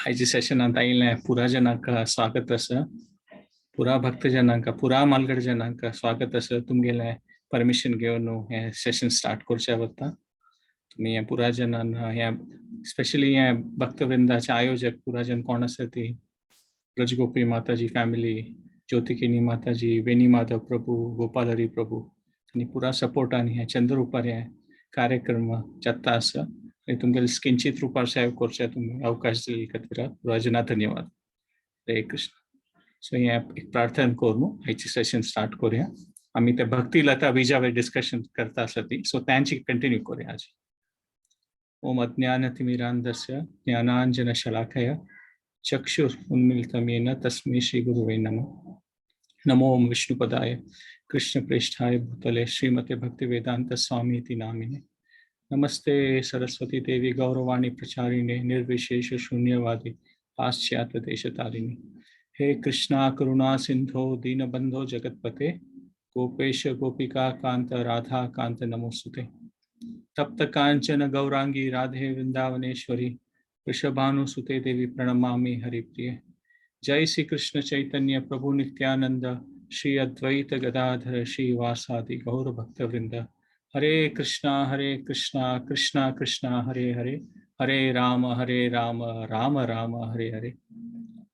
आयच्या सेशनांत आयिल्लें पुरा जनांक स्वागत आसा. पुरा भक्तजनांक, पुरा मालगड जनांक स्वागत आसा. तुमगेलें परमिशन घेवन हें सेशन स्टार्ट करचें वता. तुमी ह्या पुरा जनान, ह्या स्पेशली ह्या भक्तवृंदाचे आयोजक पुरा जन कोण आसा ती ब्रजगोपी माताजी फॅमिली, ज्योतिकिनी माताजी, वेणी माधव प्रभू, गोपाल हरी प्रभू आनी पुरा सपोर्टान ह्या चंद्ररुपार हे कार्यक्रम जाता आसा. आनी तुमगेले किंचित रुपार सेवा करचे तुमी अवकाश दिल्ले खातीर पुरा जना धन्यवाद. हरे कृष्ण. सो हें एक प्रार्थना करून आयची सेशन स्टार्ट करूया. आमी ते भक्ती लता बीजावेर डिस्कशन करता आसा ती, सो तांची कंटिन्यू करूया आज. ओम अज्ञानतिमिरान्धस्य ज्ञानाञ्जनशलाकया चक्षुरुन्मीलितं येन तस्मै श्रीगुरुवे नमः. नमो ओम विष्णुपदाय कृष्णप्रेष्ठाय भूतले श्रीमते भक्तिवेदांत स्वामीति नामिने. नमस्ते सरस्वती देवी गौरवाणी प्रचारिणे निर्विशेष शून्यवादी पाश्चात्य देशतारिणी. हे कृष्णा करुणा सिंधो दीनबंधो जगतपते गोपेश गोपिका कांत राधा कांत नमोस्तुते. तप्त कांचन गौरांगी राधे वृंदावनेश्वरी वृषभानुसुते देवी प्रणमामि हरिप्रिये. जय श्री कृष्ण चैतन्य प्रभु नित्यानंद श्री अद्वैत गदाधर श्रीवासादि गौर भक्त वृंद. हरे कृष्णा कृष्णा कृष्णा हरे हरे, हरे राम राम राम हरे हरे.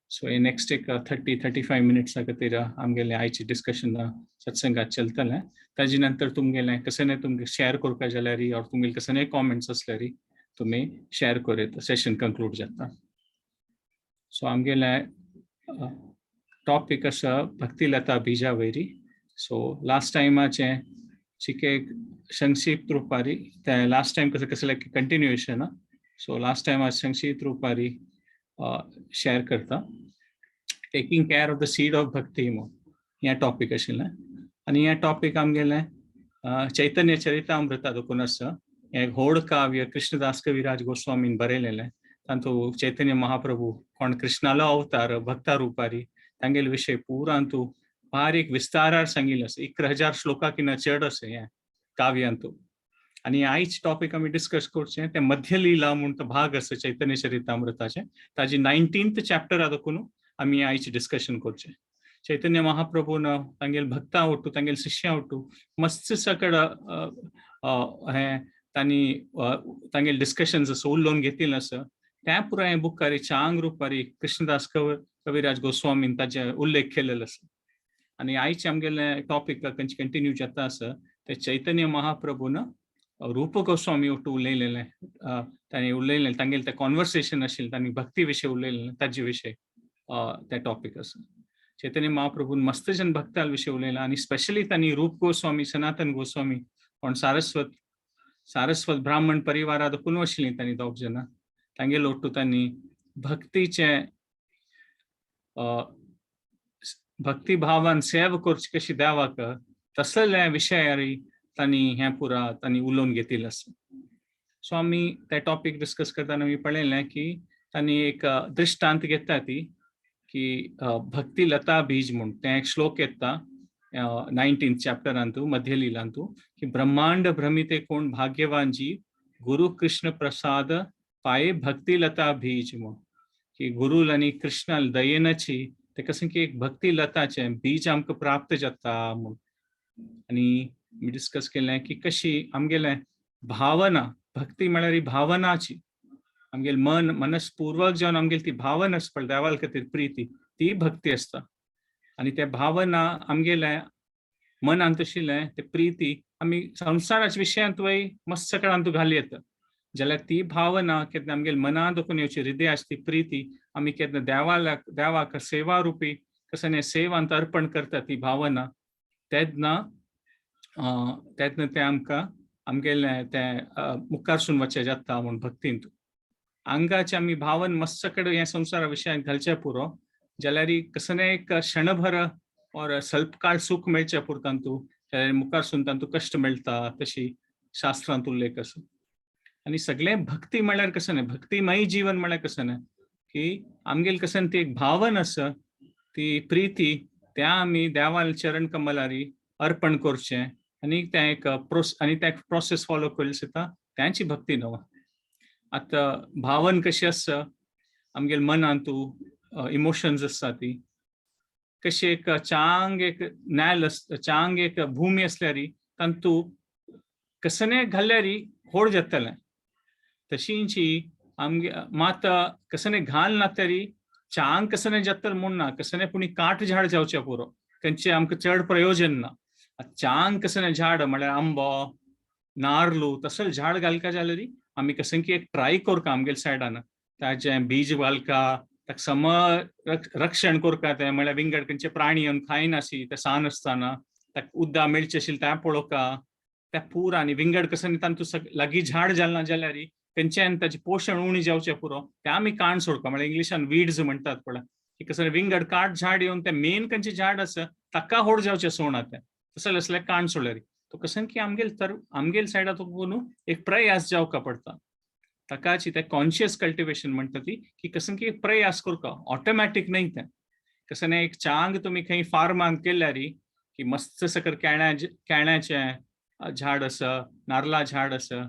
सो हे नेक्स्ट एक 30-35 मिनिट्सा खातीर आमगेलें आयचें डिस्कशन सत्संगात चलतलें. ताजे नंतर तुमगेलें कसलें तुमगे शेअर करपा जाल्यार ऑर तुमगेले कसले कॉमेंट्स आसल्यार तुमी शेअर करूं. सेशन कंक्लूड जाता. सो आमगेलें टॉपीक आसा भक्तिलता बीजा वयरी. सो लास्ट टायमाचें चिके संक्षिप्त रुपारी, ते लास्ट टायम कसं कसं कंटिन्युएशन. सो लास्ट टायम संक्षिप्त रुपारी शेअर करता. Taking care of the seed of bhakti म्हूण हें टॉपीक आशिल्लें आनी हें टॉपीक आमगेलें चैतन्य चरितामृता देखून आसा. हें व्हड काव्य कृष्णदास कविराज गोस्वामीन बरयलेलें. तातूंत चैतन्य महाप्रभू कोण कृष्णालो अवतार भक्ता रुपारी, तांगेले विशय पुरांतू बारीक विस्तारार सांगिल्लें आसा. 11,000 श्लोका किना चड आसा हें काव्यांतू. आनी आयज टॉपीक आमी डिस्कस करचें तें मध्यलीला म्हूण तो भाग आसा चैतन्य चरितामृताचें, ताजी 19th चॅप्टरा देखून आमी आयज डिस्कशन करचें. चैतन्य महाप्रभून तांगेले भक्तां ओट्टू, तांगेले शिष्यां ओट्टू मस्त सकड हें तांणी तांगेले डिस्कशन्स आसा, उलोवन घेतिल्लें आसा. त्या पुराय बुकारी चांग रुपारी कृष्णदास कविराज गोस्वामीन ताजे उल्लेख केलेलो आसा. आनी आयचे आमगेले टॉपीक कंटिन्यू जाता आसा ते चैतन्य महाप्रभून रूप गोस्वामी ओट्टू उलयलेलें, तांणी उलयलें, तांगेलें तें कॉन्वर्सेशन आशिल्लें, तांणी भक्ती विशय उलयलेलें, ताजे विशय ते टॉपीक आसा. चैतन्य महाप्रभून मस्त जन भक्तां विशय उलयला आनी स्पेशली तांणी रूप गोस्वामी, सनातन गोस्वामी कोण सारस्वत सारस्वत ब्राह्मण परिवारात देखून आशिल्लीं तांणी दोग जाणां, तांगेले ओट्टू तांणी भक्तीचे भक्ती भावान सेवा करची कशी देवाक, तसले विशयारी तांणी हें पुरा तांणी उलोवन घेतिल्लें आसा. सो आमी ते टॉपीक डिस्कस करतना आमी पळयलें की तांणी एक दृश्टांत घेता ती की भक्ती लता बीज म्हूण तें एक श्लोक येता 19th चॅप्टरांतू मध्यलीलांतू की ब्रह्मांड भ्रमिते कोण भाग्यवान जीव गुरु कृष्ण प्रसाद पाये भक्ती लता बीज म्हूण, की गुरु आनी कृष्णा दयेनची ते कसं की एक भक्ती लताचें बीज आमकां प्राप्त जाता म्हूण. आनी आमी डिस्कस केलें की कशी आमगेलें भावना, भक्ती म्हळ्यार ही भावनाची, आमगेलें मन मनस्पूर्वक जावन आमगेली ती भावना आसता पळय देवाल खातीर प्रिती, ती भक्ती आसता. आनी ते भावना आमगेले मनांत आशिल्लें ते प्रिती आमी संवसाराच्या विशयांत वय मस्त सगळ्यांत घाली येता जाल्यार ती भावना केन्ना आमगेले मनांत देखून येवची हृदयाची ती प्रिती आमी केन्ना देवाला देवाक सेवा रुपी कसं सेवांत अर्पण करता ती भावना, तेन्ना तेन्ना तें आमकां आमगेलें तें मुखारसून वचचें जाता म्हूण भक्तींत. आंगाचे आमी भावन मस्त कडेन ह्या संवसारा विशयांत घालचें पुरो जाल्यार कसलें एक क्षणभर और स्वल्पकाळ सुख मेळचें पुरतांतू, जाल्यार मुखारसून तांतू कश्ट मेळटा, तशी शास्त्रांत उल्लेख आसा. आनी सगळें भक्ती म्हळ्यार कसं न्हय, भक्तिमय जीवन म्हळ्यार कसं न्हय की आमगेली कसं ती एक भावन आसा, ती प्रिती त्या आमी देवाल चरण कमलारी अर्पण करचें आनी तें एक प्रोस आनी तें प्रोसेस फॉलो केली सुद्दां तांची भक्ती नवा. आतां भावन कशी आसा, आमगेले मनांतू इमोशन्स आसता ती. कशी एक चांग एक नेल, चांग एक भूमी आसल्यारी तांतू कसने घाल्यारी होड जातलें. तशींची आमगे मात कसने घाल ना तरी चांग कसने जातलें म्हूण ना, कसने पुणी काट झाड जावचें पुरो, खंयचें आमकां चड प्रयोजन ना. चांग कसने झाड म्हळ्यार आंबो, नार्लू तसले झाड घालका जाल्यार आमी कसं की एक ट्राय करका आमगेले सायडान, ताजें बीज घालका, ताका सम रक्षण करका. तें म्हळ्यार विंगड खंयचे प्राणी येवन खायनासी ते सान आसतना, ताका उदक मेळचें आशिल्लें तें पळोवका त्या पुरा. आनी विंगड कसं तांतू लागीं झाड जालें ना जाल्यार खंयच्यान ताचें पोशण उणें जावचें पुरो, तें आमी काण सोडका. म्हळ्यार इंग्लिशान वीड्स म्हणटात पळय, की कसं विंगड काट झाड येवन तें मेन खंयचें झाड आसा ताका होड जावचें सोणा, तें तसलें आसल्यार काण सोडल्यार. तो कसं की आमगेल तर आमगेल सायडा तुका न्हू एक प्रयास जावका पडटा. ताकाची ते कॉन्शियस कल्टिवेशन म्हणटा ती, की कसं की एक प्रयास करका, ऑटोमॅटीक न्हय तें. कसं एक चांग तुमी खंय फार्मान केल्यारी की मस्त सकर केळ्याचें झाड आसा, नारला झाड आसा,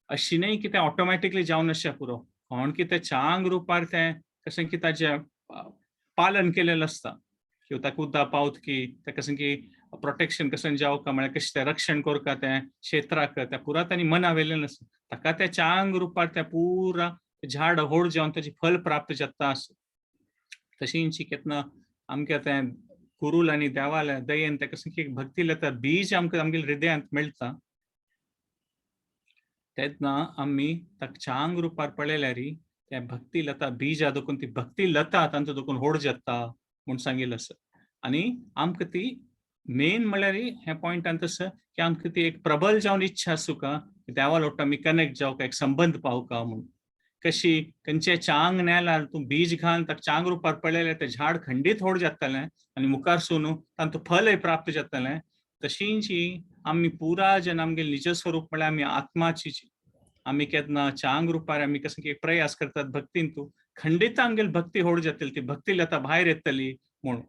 अशी न्हय की तें ऑटोमॅटिकली जावन आसचें पुरो. कोण की तें चांग रुपार तें कशें की ताजें पालन केलेलें आसता, किंवा ताका उदक पावत की तें कशें की प्रोटेक्शन कशें जावका, म्हळ्यार कशें तें रक्षण करका तें क्षेत्राक, त्या पुरा तांणी मना वेलें आसता. ताका तें चांग रुपार तें पुरा झाड व्हड जावन ताची फल प्राप्त जाता आसा. तशींची केन्ना आमकां तें गुरूल आनी देवाल्या दयेन तें कशें की भक्ती लता बीज आमकां आमगेल्या हृदयांत मेळटा, तेन्ना आमी ताका चांग रुपार पळयल्यार त्या भक्ती लता बीजा देखून ती भक्ती लता तांचो देखून व्हड जाता म्हूण सांगिल्लें आसा. आनी आमकां ती मेन म्हळ्यार ह्या पॉयंटान तसो की आमकां ती एक प्रबल जावन इच्छा आसूका, देवा लोट आमी कनेक्ट जावका, एक संबंद पावका म्हूण. कशी खंयचे चांग नेल्यार तूं बीज घाल ताका चांग रुपार पळयल्यार तें झाड खंडीत व्हड जातलें आनी मुखार सून तांतूं फलय प्राप्त जातलें. तशींची आमी पुरा जन आमगे निज स्वरूप म्हळ्यार आमी आत्माची, आमी केन्ना चांग रुपार आमी कसं की प्रयास करतात भक्तीन, तूं खंडीत आमगेली भक्ती व्हड जातली, ती भक्ती लता भायर येतली म्हणून.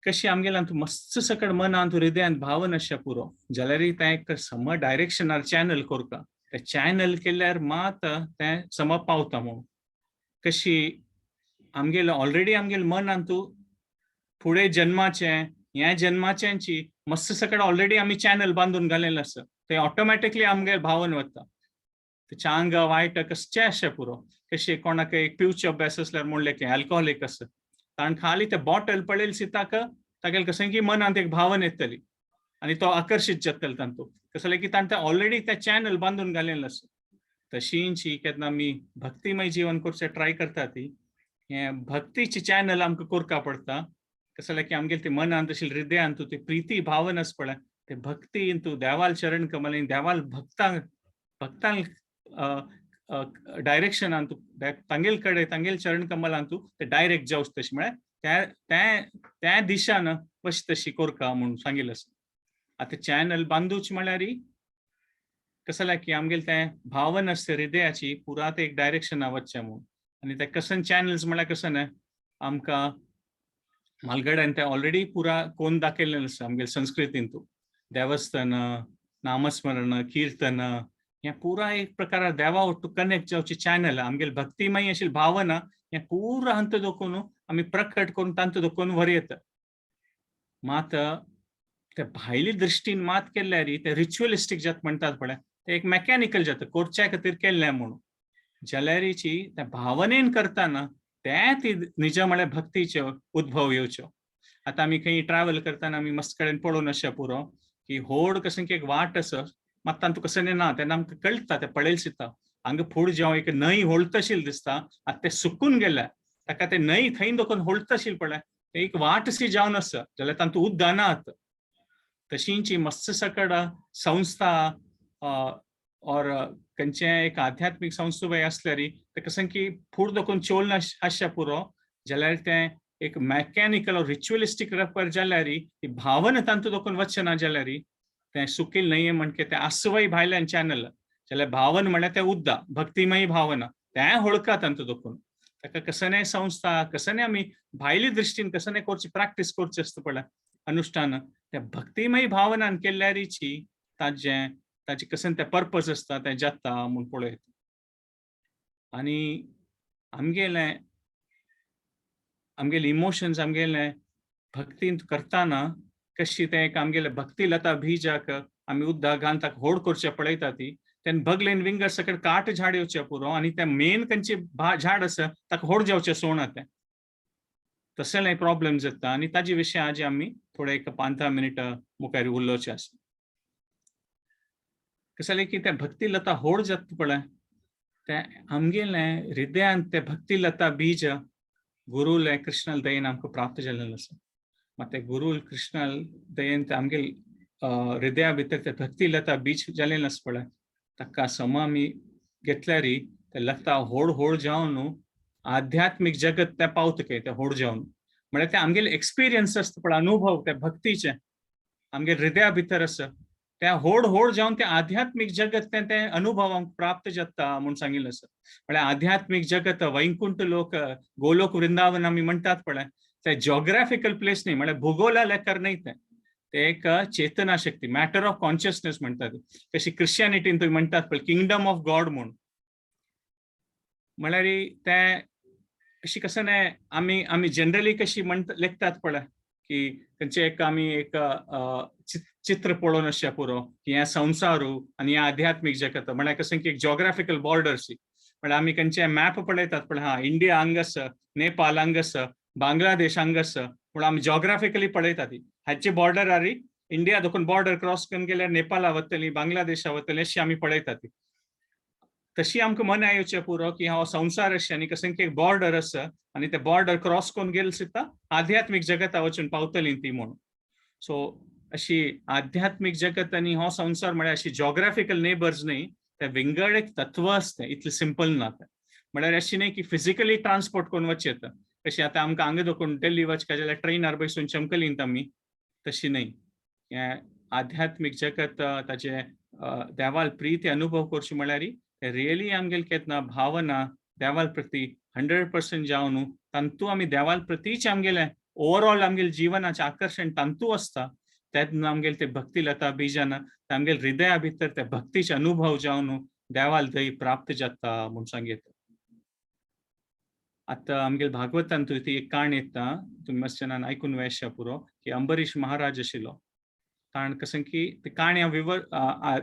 कशी आमगेल्यान तूं मस्त सकड मनांत हृदयांत भावन आसच्या पुरो जाल्यार तें एक सम डायरेक्शनार चॅनल करता, ते चॅनल केल्यार मात तें सम पावता म्हणून. कशी आमगेले ऑलरेडी आमगेले मनांत तूं फुडें जन्माचें ह्या जन्माच्यांची मस्त सकड ऑलरेडी आमी चॅनल बांदून घालेलें आसा, ते ऑटोमॅटिकली आमगेर भावन वता. ते चांग वायट कसचें आसचें पुरो. कशें कोणाक एक पिवचे अभ्यास आसल्यार म्हणलें की अल्कोहोलीक आसा, ताण खाली ते बॉटल पळयली सिताक तागेले कशें की मनांत एक भावन येतली आनी तो आकर्शीत जातलो तांतू, कसलें की ताणें ऑलरेडी ते चॅनल बांदून घालेलें आसा. तशींची केन्ना आमी भक्तिमय जीवन करचें ट्राय करता ती हें भक्तीची चॅनल आमकां कोरका पडटा. कसलें की आमगेले ती मनांत अशी हृदयांत ती प्रिती भावन आसा पळय, ते भक्ती तूं देवाल चरण कमल देवाल भक्तांक भक्तांक डायरेक्शनान तूं तांगेल कडेन तांगेल चरण कमलान तूं ते डायरेक्ट जावच, तशें म्हळ्यार त्या त्या त्या दिशान वश तशी कोरका म्हूण सांगिल्लें आसा. आतां चॅनल बांदूच म्हळ्यार कसलें की आमगेलें तें भावन आसता हृदयाची पुरा ते एक डायरेक्शना वचचें म्हूण. आनी ते कसन चॅनल्स म्हळ्यार कसं न्हय आमकां म्हालगड्यान तें ऑलरेडी पुरा कोन्न दाखयल्लें आसा आमगेले संस्कृतींतू, देवस्थान, नामस्मरण, कीर्तन हें पुरा एक प्रकार देवा वट्टू कनेक्ट जावची चॅनल. आमगेले भक्तिमय अशी भावना हें पुरा हंत दोखून आमी प्रकट करून तांतू दोखून व्हर येता. मात ते भायली दृश्टीन मात केल्यार ते रिच्युअलिस्टीक जात म्हणटात पळय, ते एक मॅकॅनिकल जाता, करच्या खातीर केल्लें म्हणून. जाल्यारीची त्या भावनेन करताना ते ती निज म्हळ्यार भक्तीच्यो उद्भव येवच्यो. आतां आमी खंय ट्रॅवल करतना आमी मस्त कडेन पळोवन अशें पुरो की होड कशें की एक वाट आसा, मात तांतू कसं ना तेन्ना आमकां कळटा, तें पळयलें दिसता हांगा फुड जेव्हा एक न्हंय होळतशील दिसता. आतां तें सुकून गेल्या, ताका ते न्हंय थंय दोखून होळतशील पळय, ते एक वाट सी जावन आसा जाल्यार तांतू उदक ना. आतां तशींची मस्त सकड संस्था और खंयचे एक आध्यात्मीक संस्था बाय आसल्यार ते कशें की फूड दोखून चोल आसच्या पुरो जाल्यार तें एक मॅकॅनिकल और रिच्युअलिस्टीक रपर जाल्यार ती भावना तांतू दोखून वचना जाल्यार तें सुकील न्हय म्हणके तें आसवय भायल्यान चॅनल जाल्यार भावन म्हळ्यार तें उद्दा भक्तिमयी भावना तें होळका तांतू दोखून. ताका कसने संस्था कसने आमी भायली दृश्टीन कसने करची प्रॅक्टीस करची आसता पळय अनुष्ठान, त्या भक्तिमयी भावनान केल्यारीची ताजें ताजें कशें तें पर्पज आसता तें जाता म्हूण पळयता. आनी आमगेले आमगेले इमोशन्स आमगेले भक्तींत करताना कशी ते एक आमगेले भक्ती लता बीजाक आमी उदक घालून ताका होड करचे पळयता ती, तेन्ना बगलेन विंगड सकट काट झाड येवचे पुरो आनी ते मेन खंयचे झाड आसा ताका होड जावचें सोण तें, तसलें प्रॉब्लेम जाता. आनी ताजे विशय आज आमी थोडे एक 5-10 मिनटां मुखार उलोवचें आसा. कशें जालें की तें भक्ती लता होड जाता पळय, तें आमगेलें हृदयांत तें भक्ती लता बीज गुरुले कृष्णाल दयेन आमकां प्राप्त जाल्लें आसा. मात ते गुरुल कृष्णाल दयेन ते आमगेले हृदया भितर ते भक्ती लता बीज जालें आसा पळय, ताका सम आमी घेतल्यार ते लता होड होड जावन आध्यात्मीक जगत तें पावता काय, तें होड जावन म्हळ्यार ते आमगेले एक्सपिरियन्स आसता पळय, अनुभव ते भक्तीचे आमगे हृदया भितर आसा, ते होड होड जावन ते आध्यात्मीक जगत तें तें अनुभवांक प्राप्त जाता म्हूण सांगिल्लें आसा. म्हळ्यार आध्यात्मीक जगत वैकुंठ लोक गोलोक वृंदावन आमी म्हणटात पळय, ते जॉग्राफिकल प्लेस न्ही, म्हळ्यार भुगोला लेखर न्ही, तें ते एक चेतना शक्ती, मॅटर ऑफ कॉन्शियसनेस म्हणटात. कशी क्रिश्चियनिटीन तुमी म्हणटात पळय किंगडम ऑफ गॉड म्हूण, म्हळ्यार ते अशी कसं न्ही आमी आमी जनरली कशी म्हणटा लेखतात पळय की खंयचे एक आमी एक चित्र पळोवन अशें पुरो की हें संवसारू आनी हें आध्यात्मीक जगत, म्हळ्यार कशें की एक जॉग्राफिकल बॉर्डर शी. म्हळ्यार आमी खंयचे मॅप पळयतात पळय, हा इंडिया हांगा आसा, नेपाळ हांगा आसा, बांगलादेश हांगा आसा, पूण आमी जॉग्राफिकली पळयतात ती हाची बॉर्डर आरी इंडिया देखून बॉर्डर क्रॉस करून गेल्यार नेपाळा वतली, बांगलादेशा वतली, अशी आमी पळयतात ती. तशी आमकां मना येवचें पुरो की हो संवसार अशें आनी कशें की एक बॉर्डर आसा आनी ते बॉर्डर क्रॉस करून गेले सुद्दां आध्यात्मीक जगता वचून पावतली ती म्हणून. सो अशी आध्यात्मीक जगत आनी हो संवसार म्हळ्यार अशी जॉग्राफिकल नेबर्स न्ही, ते विंगड एक तत्व आसता, इतलें सिंपल ना तें. म्हळ्यार अशी न्ही की फिजिकली ट्रान्सपोर्ट करून वचचें येता, कशी आतां आमकां हांगा देखून दिल्ली वचपा जाल्यार ट्रेनार बसून चमकलींत आमी, तशी न्ही. हें आध्यात्मीक जगत ताजे देवाल प्रिती अनुभव करची म्हळ्यार रियली आमगेले केन्ना भावना देवाल प्रती 100% जावन तांतू आमी देवाल प्रतीच आमगेले ओवरऑल आमगेले जिवनाचें आकर्शण तांतू आसता, तेन्ना आमगेले ते भक्ती लता बीजान आमगेले हृदया भितर ते भक्तीचे अनुभव जावन देवाल दय प्राप्त जाता म्हूण सांगता. आतां आमगेले भागवतान ती एक काणी येता, तुमी मातशें जाणान आयकून वेशा पुरो की अंबरीश महाराज आशिल्लो, कारण कशें की ती काणी हांव विवर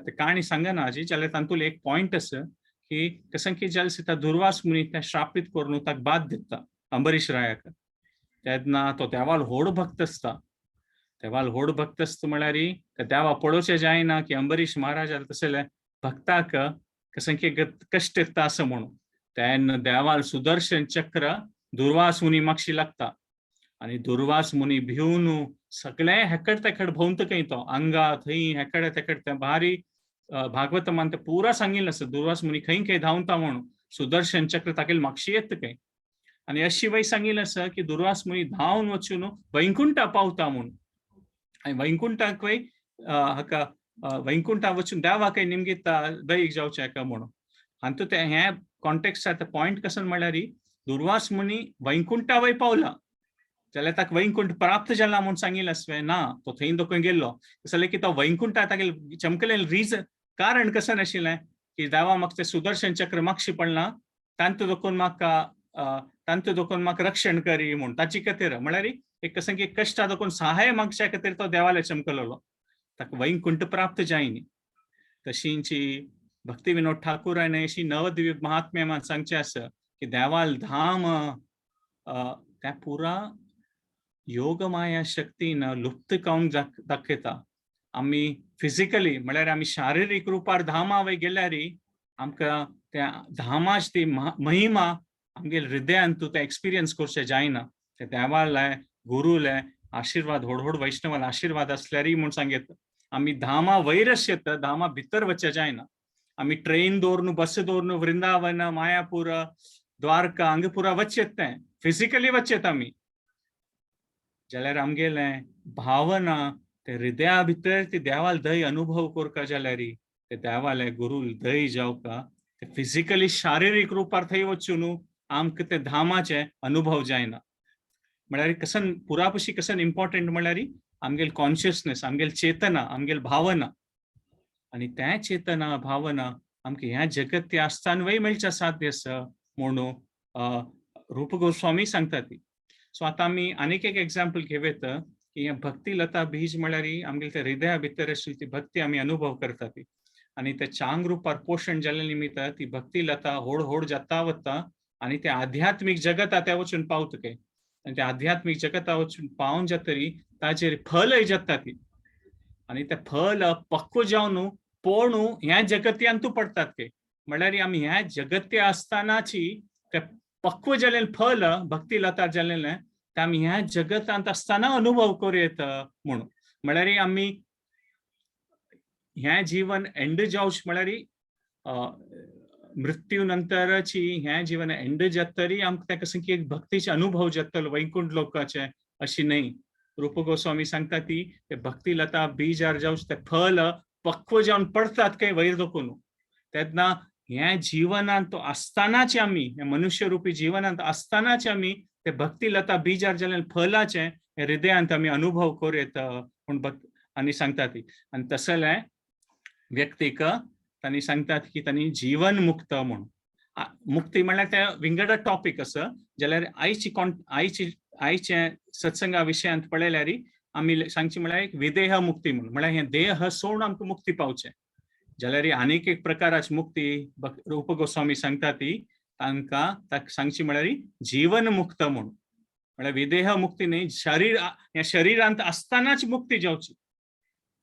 ती काणी सांगना आजी, जाल्यार तातूंत एक पॉयंट आसा की कशें की जाल्यार सीता दुर्वास मुनी तें श्रापीत करून ताका बाद दिता अंबरीश रायाक, तेन्ना तो देवाल व्हड भक्त आसता. देवाल व्हड भक्त आसता म्हळ्यार त्या देवा पळोवचें जायना की अंबरीश महाराजा तसले भक्ताक कशें की कश्ट येता असं म्हणून, तेन्ना देवाल सुदर्शन चक्र दुर्वास मुनी मागशी लागता आनी दुर्वास मुनी भिवन सगळे हेकड तेकड भोंवता खंय तो हांगा थंय हेकड तेकड, तें भारी भागवतमान तें पुरा सांगिल्लें आसा दुर्वास मुनी खंय खंय धांवता म्हणून, सुदर्शन चक्र तागेले मागशी येता खंय. आनी अशी वय सांगिल्लें आसा की दुर्वास मुनी धांवन वचून वैकुंठा पावता म्हणून, आनी वैकुंठाक वय हाका वैकुंठा वचून देवाक निमगिता दयीक जावचें हाका म्हणून. आनी तें हें कॉन्टेक्स्ट आतां पॉयंट कसो म्हळ्यार दुर्वास मुनी वैकुंठा वय पावला जाल्यार ताका वैकुंठ प्राप्त जाला म्हूण सांगिल्लें आसवें ना, तो थंय दोखून गेल्लो. कशें जालें की तो वैकुंठा तागेले चमकलें रिजन कारण कशें नाशिल्लें की देवा म्हाका तें सुदर्शन चक्र मागशी पडलां तांतू दोखून म्हाका तांतू दोखून म्हाका रक्षण करी म्हूण ताची खातीर, म्हळ्यार एक कशें की कश्टा दोखून सहाय मागच्या खातीर तो देवाले चमकलेलो, ताका वैकुंठ प्राप्त जायनी. तशींची भक्ती विनोद ठाकूरान अशी नवद्वीप महात्म्यमान सांगचें आसा की देवाल धाम त्या पुरा योगमाया शक्तीन लुप्त कावन दाखयता. आमी फिजिकली म्हळ्यार आमी शारिरीक रुपार धामा वय गेल्यार आमकां त्या धामाची ती महिमा आमगेले हृदयान तूं तें एक्सपिरियन्स करचें जायना. ते देवाले गुरुले आशिर्वाद व्हड व्हड वैष्णवाले आशिर्वाद आसल्यारय म्हूण सांगता आमी धामा वयरच येता, धामा भितर वचचें जायना. आमी ट्रेन दवरून बस दवरून वृंदावन मायापूर द्वारका हांगा पुरा वचचें तें फिजिकली वचचें आमी, जाल्यार आमगेलें भावना ते हृदया भितर ती देवाल दय अनुभव करता जाल्यार ते देवाले गुरुल दय जावका ते फिजिकली शारिरीक रुपार थंय वचून आमकां ते धामाचे अनुभव जायना. म्हळ्यार कसन पुरापशी कसन इम्पॉर्टंट म्हळ्यार आमगेल कॉन्शियसनेस, आमगेल चेतना, आमगेल भावना, आनी त्या चेतना भावना आमकां ह्या जगत आसतान वय मेळच्या साध्य आसा म्हणून रूप गोस्वामी सांगता ती. सो आतां आमी आनीक एक एग्जाम्पल घेवयत की हें भक्ती लता बीज म्हळ्यार आमगेले ते हृदया भितर आशिल्ली ती भक्ती आमी अनुभव करता ती, आनी ते चांग रुपार पोशण जाल्ले निमित्त ती भक्ती लता होड होड जाता वता आनी ते आध्यात्मीक जगता त्या वचून पावता काय, आनी ते आध्यात्मीक जगता वचून पावन जातरी ताजेर फलय जाता ती, आनी ते फल पक्व जावन पोणू ह्या जगत्यांतू पडटात के. म्हळ्यार आमी ह्या जगत्य आसतनाची ते पक्व जालेलें फल भक्ती लता जालेलें ते आमी ह्या जगतांत आसतना अनुभव करूं येता म्हणून. म्हळ्यार आमी ह्या जीवन एंड जावच म्हळ्यार मृत्यू नंतरची ह्या जीवन एंड जातरी आमकां तेका कसं की एक भक्तीचे अनुभव जातलो वैकुंठ लोकाचे अशी न्हय. रूप गोस्वामी सांगता ती ते भक्ती लता बीजार जावच ते फल पक्व जावन पडतात काय वयर दखून, तेन्ना ह्या जीवनांत तो आसतनाच आमी ह्या मनुष्य रुपी जीवनांत आसतनाच आमी ते भक्ती लता बीजार जाल्ले फलाचे हे हृदयांत आमी अनुभव करूं येता म्हूण भक्त आनी सांगता ती. आनी तसले व्यक्तीक तांणी सांगतात की तांणी जीवन मुक्त म्हूण. मुक्ती म्हणल्यार ते विंगड टॉपीक आसा, जाल्यार आयची कोण आयची आयचे सत्संगा विशयांत पळयल्यार आमी सांगची म्हळ्यार एक विदेह मुक्ती म्हूण, म्हळ्यार हें देह सोडून आमकां मुक्ती पावचें. जाल्यार आनीक एक प्रकाराची मुक्ती रूप गोस्वामी सांगता ती तांकां ताका सांगची म्हळ्यार जीवन मुक्त म्हूण. म्हळ्यार विदेह मुक्ती न्ही, शरीर ह्या शरीरांत आसतनाच मुक्ती जावची.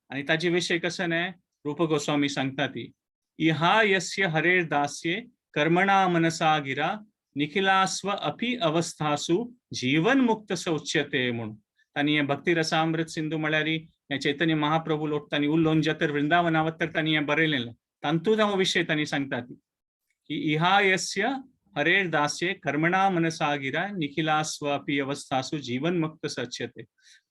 आनी ताजे विशय कसो न्ही रूप गोस्वामी सांगता ती इहा यस्य हरेर दास्ये कर्मणा मनसा गिरा निखिलास्व अपि अवस्थासु जीवन मुक्त स उच्यते म्हूण. तांणी हें भक्ती रसामृत सिंधू म्हळ्यार हें चैतन्य महाप्रभू लोक तांणी उलोवन जातर वृंदावनावतर तांणी हें बरयलेलें, तांतूत हो विशय तांणी सांगता ती की इहा यस्य हरेर दास्ये कर्मणा मनसा गिरा निखिलास्व अपि अवस्थासु जीवन मुक्त स उच्यते.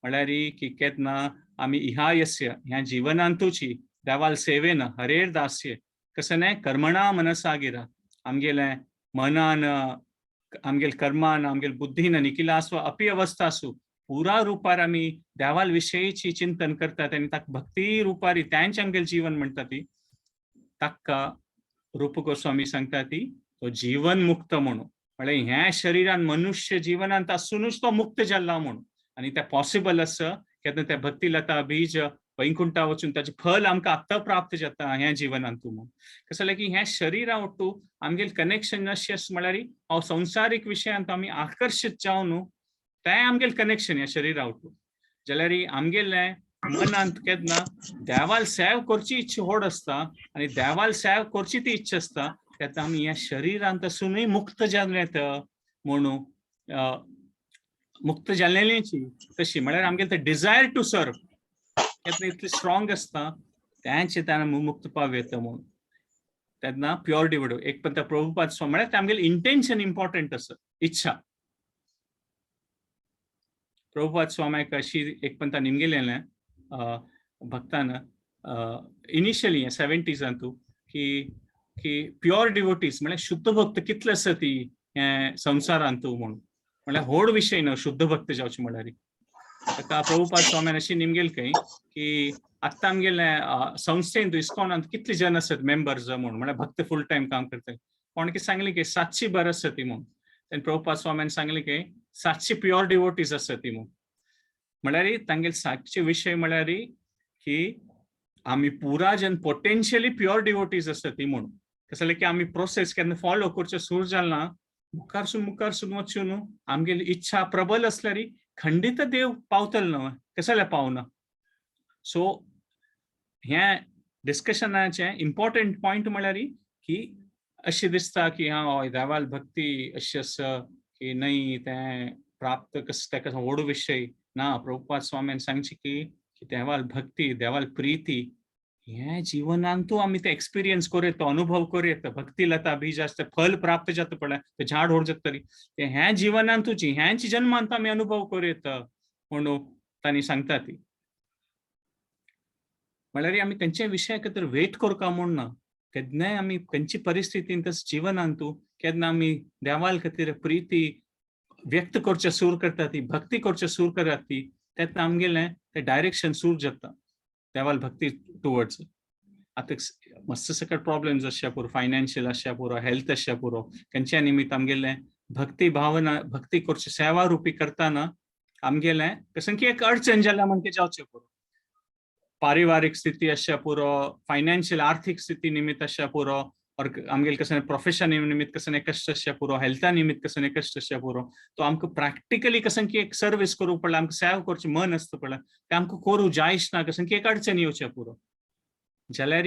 म्हळ्यार की केन्ना आमी इहा यस्य ह्या जीवनांतूची देवाल सेवेन हरेर दास्ये कसं न्हय कर्मणा मनसा गिरा आमगेलें मनान आमगेल कर्मान आमगेल बुद्धीन निखिलास्व अपि अवस्थासु पुरा रुपार आमी देवाल विशयीची चिंतन करतात आनी ताका भक्ती रुपारी त्यांचे आमगेल जीवन म्हणटा ती ताका रूप गोस्वामी सांगता ती तो जीवन मुक्त म्हणून. म्हळ्यार ह्या शरीरान मनुष्य जीवनांत आसुनूच तो मुक्त जाला म्हणून. आनी तें पॉसिबल आसा केन्ना त्या भक्ती लता बीज वैकुंठा वचून ताचें फल आमकां आत्तां प्राप्त जाता ह्या जीवनांत म्हणून. कसं जालें की ह्या शरीरा वट्टू आमगेल कनेक्शन अशें आसा म्हळ्यार हांव संवसारीक विशयांत आमी आकर्शीत जावन न्हू तें आमगेल कनेक्शन ह्या शरीरा वट्टू. जाल्यार आमगेलें मनांत केन्ना देवाल सेव करची इच्छा व्हड आसता आनी देवाल सेव करची ती इच्छा आसता तेन्ना आमी ह्या शरीरांत आसुनूय मुक्त जावन येता म्हणून मुक्त जाल्लेलीची तशी म्हळ्यार आमगेलें तें डिजायर टू सर्व केन्ना इतली स्ट्रॉंग आसता तेंच तेन्ना मुक्त पाव येता म्हणून. तेन्ना प्युअर डिवोटी एक पण त्या प्रभुपाद स्वामी म्हळ्यार ते आमगेलें इंटेन्शन इम्पॉर्टंट आसा इच्छा. प्रभुपाद स्वाम्याक अशी एक पण निमगेलेलें भक्तान इनिशियली सेव्हन्टीजांतू की की प्युअर डिवोटीज म्हळ्यार शुद्ध भक्त कितले आसा ती हे संवसारांतू म्हणून. म्हळ्यार व्हड विशय न्हू शुद्ध भक्त जावचे म्हळ्यार. ताका प्रभुपाद स्वाम्यान अशी निमगेल खंय की आत्तां आमगेले संस्थेन इस्कॉनांत कितले जन आसत मेंबर्स म्हणून, म्हळ्यार भक्त फूल टायम काम करतात. कोण की सांगली की 700 बर आसत ती म्हणून. तेन्ना प्रभुपाद स्वाम्यान सांगली की 700 प्युअर डिवोटीज आसत ती म्हणून. म्हळ्यार तांगेले 700 विशय म्हळ्यार की आमी पुरा जन पोटेन्शियली प्युअर डिवोटीज आसत ती म्हणून. कसं जालें की आमी प्रोसेस केन्ना फॉलो करचें सुरू जालें ना मुखारसून मुखारसून वचून न्हू आमगेली इच्छा प्रबल आसल्यार खंडीत देव पावतलो न्हू, कसं जाल्यार पावना. सो हें डिस्कशनाचें इम्पॉर्टंट पॉयंट म्हळ्यार की अशें दिसता की हा हय देवाल भक्ती अशी आसा की न्हय तें प्राप्त कस ताका व्हड विशय ना. प्रभुपाद स्वाम्यान सांगचें की देवाल भक्ती देवाल प्रिती हें जीवनांतू आमी ते एक्सपिरियन्स करूं येता, अनुभव करूं येता. भक्ती लता बीज आसता फल प्राप्त जाता पळय तें झाड व्हड जाता तरी तें ह्या जीवनांतूची ह्याच जन्मांत आमी अनुभव करूं येता म्हणून तांणी सांगता ती. म्हळ्यार आमी खंयच्याय विशया खातीर वेट करका म्हूण ना, केन्नाय आमी खंयची परिस्थितीन तस जीवनांतू केन्ना आमी देवाल खातीर प्रिती व्यक्त करचें सुरू करता ती भक्ती करचें सुरू करता ती तेन्ना आमगेलें तें डायरेक्शन सुरू जाता देवाल भक्ती टुवर्ड्स. आतां मस्त सकट प्रॉब्लम्स आसच्या पुरो, फायनान्शियल आसच्या पुरो, हेल्थ आसच्या पुरो, खंयच्या निमित्त आमगेलें भक्ती भावना, भक्ती करची, सेवा रुपी करताना आमगेलें कसं की एक अडचण जाल्या म्हणजे जावचें पुरो, पारिवारीक स्थिती आसच्या पुरो, फायनान्शियल आर्थीक स्थिती निमित्त आसच्या पुरो, और आमगेले कसं प्रोफेशन निमित्त कसं कश्ट आसच्या पुरो, हेल्था निमित्त कसं कश्ट आसच्या पुरो, तो आमकां प्रॅक्टिकली कसं की एक सर्वीस करूंक पडला, आमकां सेवा करचें मन आसता पडला, तें आमकां करूं जायच ना, कसं की एक अडचण येवचें पुरो जाल्यार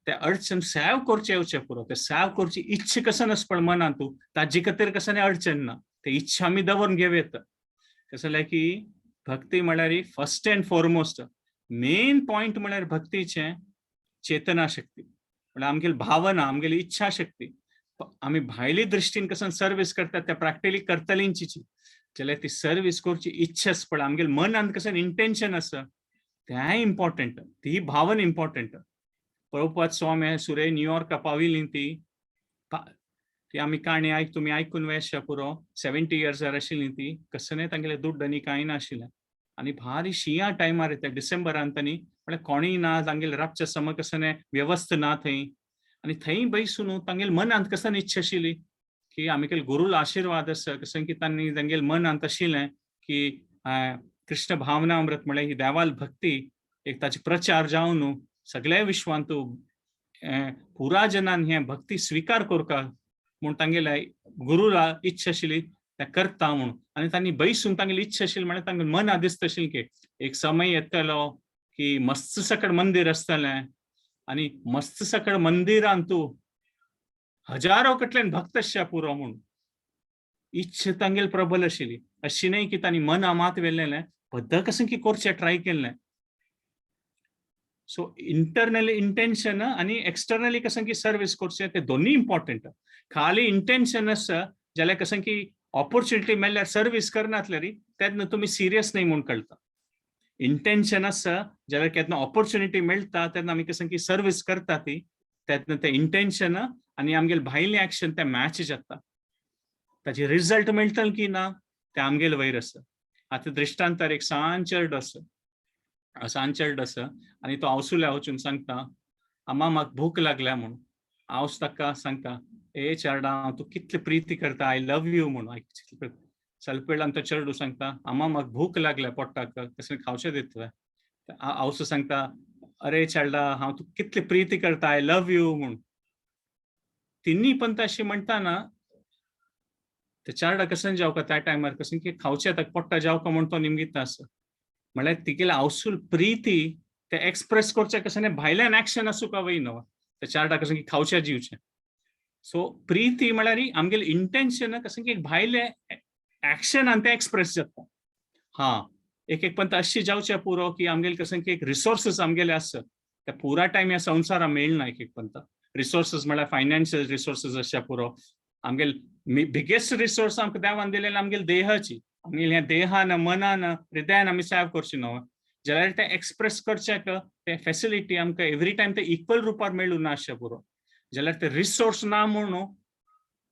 ते अडचण सेव करचें येवचें पुरो. ते सेव करची इच्छा कसं आसता पळ मनांतू, ताजे खातीर कसं अडचण ना, ते इच्छा आमी दवरून घेवं येता. कसं जाल्यार की भक्ती म्हळ्यार first and foremost main point म्हळ्यार भक्तीचें चेतना शक्ती, म्हळ्यार आमगेली भावना, आमगेली इच्छा शक्ती. आमी भायली दृश्टीन कसं सर्वीस करतात त्या प्रॅक्टिकली करतलींची जाल्यार ती सर्वीस करची इच्छा आसता पळय, आमगेले मनांत कसं इंटेन्शन आसा तें इम्पॉर्टंट, ती भावना इम्पॉर्टंट. प्रभुपाद स्वामी सुरे न्यूयॉर्का पाविल्ली ती ती आमी काणी आयक, तुमी आयकून वेशा पुरो. 70 इयर्सार आशिल्ली ती, कसं तांगेले दुड्ड आनी कांय नाशिल्लें आनी भारी शिंया टायमार त्या डिसेंबरान तांणी, म्हळ्यार कोणीय ना, तांगेले रातच्या सम कसं व्यवस्था ना थंय, आनी थंय बैसून तांगेले मनांत कसं इच्छा आशिल्ली की आमगेले गुरूल आशिर्वाद आसा, कसं की तांणी तांगेले मनांत आशिल्लें की कृष्ण भावनामृत म्हळ्यार ही देवाल भक्ती एक ताचे प्रचार जावन सगळ्या विश्वांतू पुरा जनान हे भक्ती स्वीकार करका म्हूण तांगेल्या गुरुला इच्छा आशिल्ली, ते करता म्हूण. आनी तांणी बैसून तांगेली इच्छा आशिल्ली, म्हळ्यार तांगेले मना दिसता आशिल्लें की एक समय येतलो की मस्त सकड मंदिर आसतलें आनी मस्त सकड मंदिरांतू हजारो कडल्यान भक्त आसच्या पुरो म्हूण. इच्छा तांगेली प्रबल आशिल्ली. अशी न्हय की तांणी मना मात व्हेल्लें, बद्द कसं की करचें ट्राय केल्लें. सो इंटरनली इंटेन्शन आनी एक्सटर्नली कसं की सर्वीस करचें ते दोन्ही इम्पॉर्टंट. खाली इंटेन्शन आसा जाल्यार कसं की ऑपॉर्च्युनिटी मेळ्ळ्यार सर्वीस करनातल्यार तेन्ना तुमी सिरियस न्हय म्हूण कळटा. इंटेन्शन आसा जाल्यार केन्ना ऑपॉर्च्युनिटी मेळटा तेन्ना आमी कसं की सर्वीस करता ती, तेन्ना ते इंटेन्शन आनी आमगेले भायलें एक्शन ते मॅच जाता. ताचे रिजल्ट मेळटले की ना ते आमगेले वयर आसा. आतां दृश्टांतार एक सान चेडो आसा, सान चेडो आसा आनी तो आवसुल्या वचून सांगता, "अम्मा, म्हाका भूक लागल्या" म्हूण. आवस ताका सांगता, "ए चेडा, हांव तूं कितली प्रिती करता, I love you" म्हूण. सलपेळान तो चेडू सांगता, "अम्मा, म्हाका भूक लागल्या पोटाक, कसलें खावचें दितलें?" आवसू सांगता, "अरे चेडा, हांव तूं कितली प्रिती करता, I love you" म्हूण. तिन्ही पण अशी म्हणटा ते चेडा कसं जावका त्या टायमार कसं की खावचें ताका पोट्टा जावका म्हूण तो निमगिता आसा. म्हळ्यार तिगेले आवसूल प्रिती ते एक्सप्रेस करचें कसं भायल्यान एक्शन आसूं का वय न्हू, ते चेडा कसं की खावचें जिवचें. सो प्रिती म्हळ्यार आमगेले इंटेन्शन कसं की भायले एक्शनान ते एक्सप्रेस जाता. हा, एक एक पण अशी जावचें पुरो की आमगेले कसं की एक रिसोर्सीस आमगेले आसत ते पुरा टायम ह्या संवसारा मेळना. एक एक पंत रिसोर्सीस म्हळ्यार फायनान्शियल रिसोर्सीस आसच्या पुरो. आमगेले बिगेस्ट रिसोर्स आमकां देवान दिलेले आमगेले देहाची. आमगेले ह्या देहान, मनान, हृदयान आमी सेव करची न्हू जाल्यार ते एक्सप्रेस करच्याक ते फेसिलिटी आमकां एवरी टायम ते इक्वल रुपार मेळूं ना आसचें पुरो. जाल्यार ते रिसोर्स ना म्हणून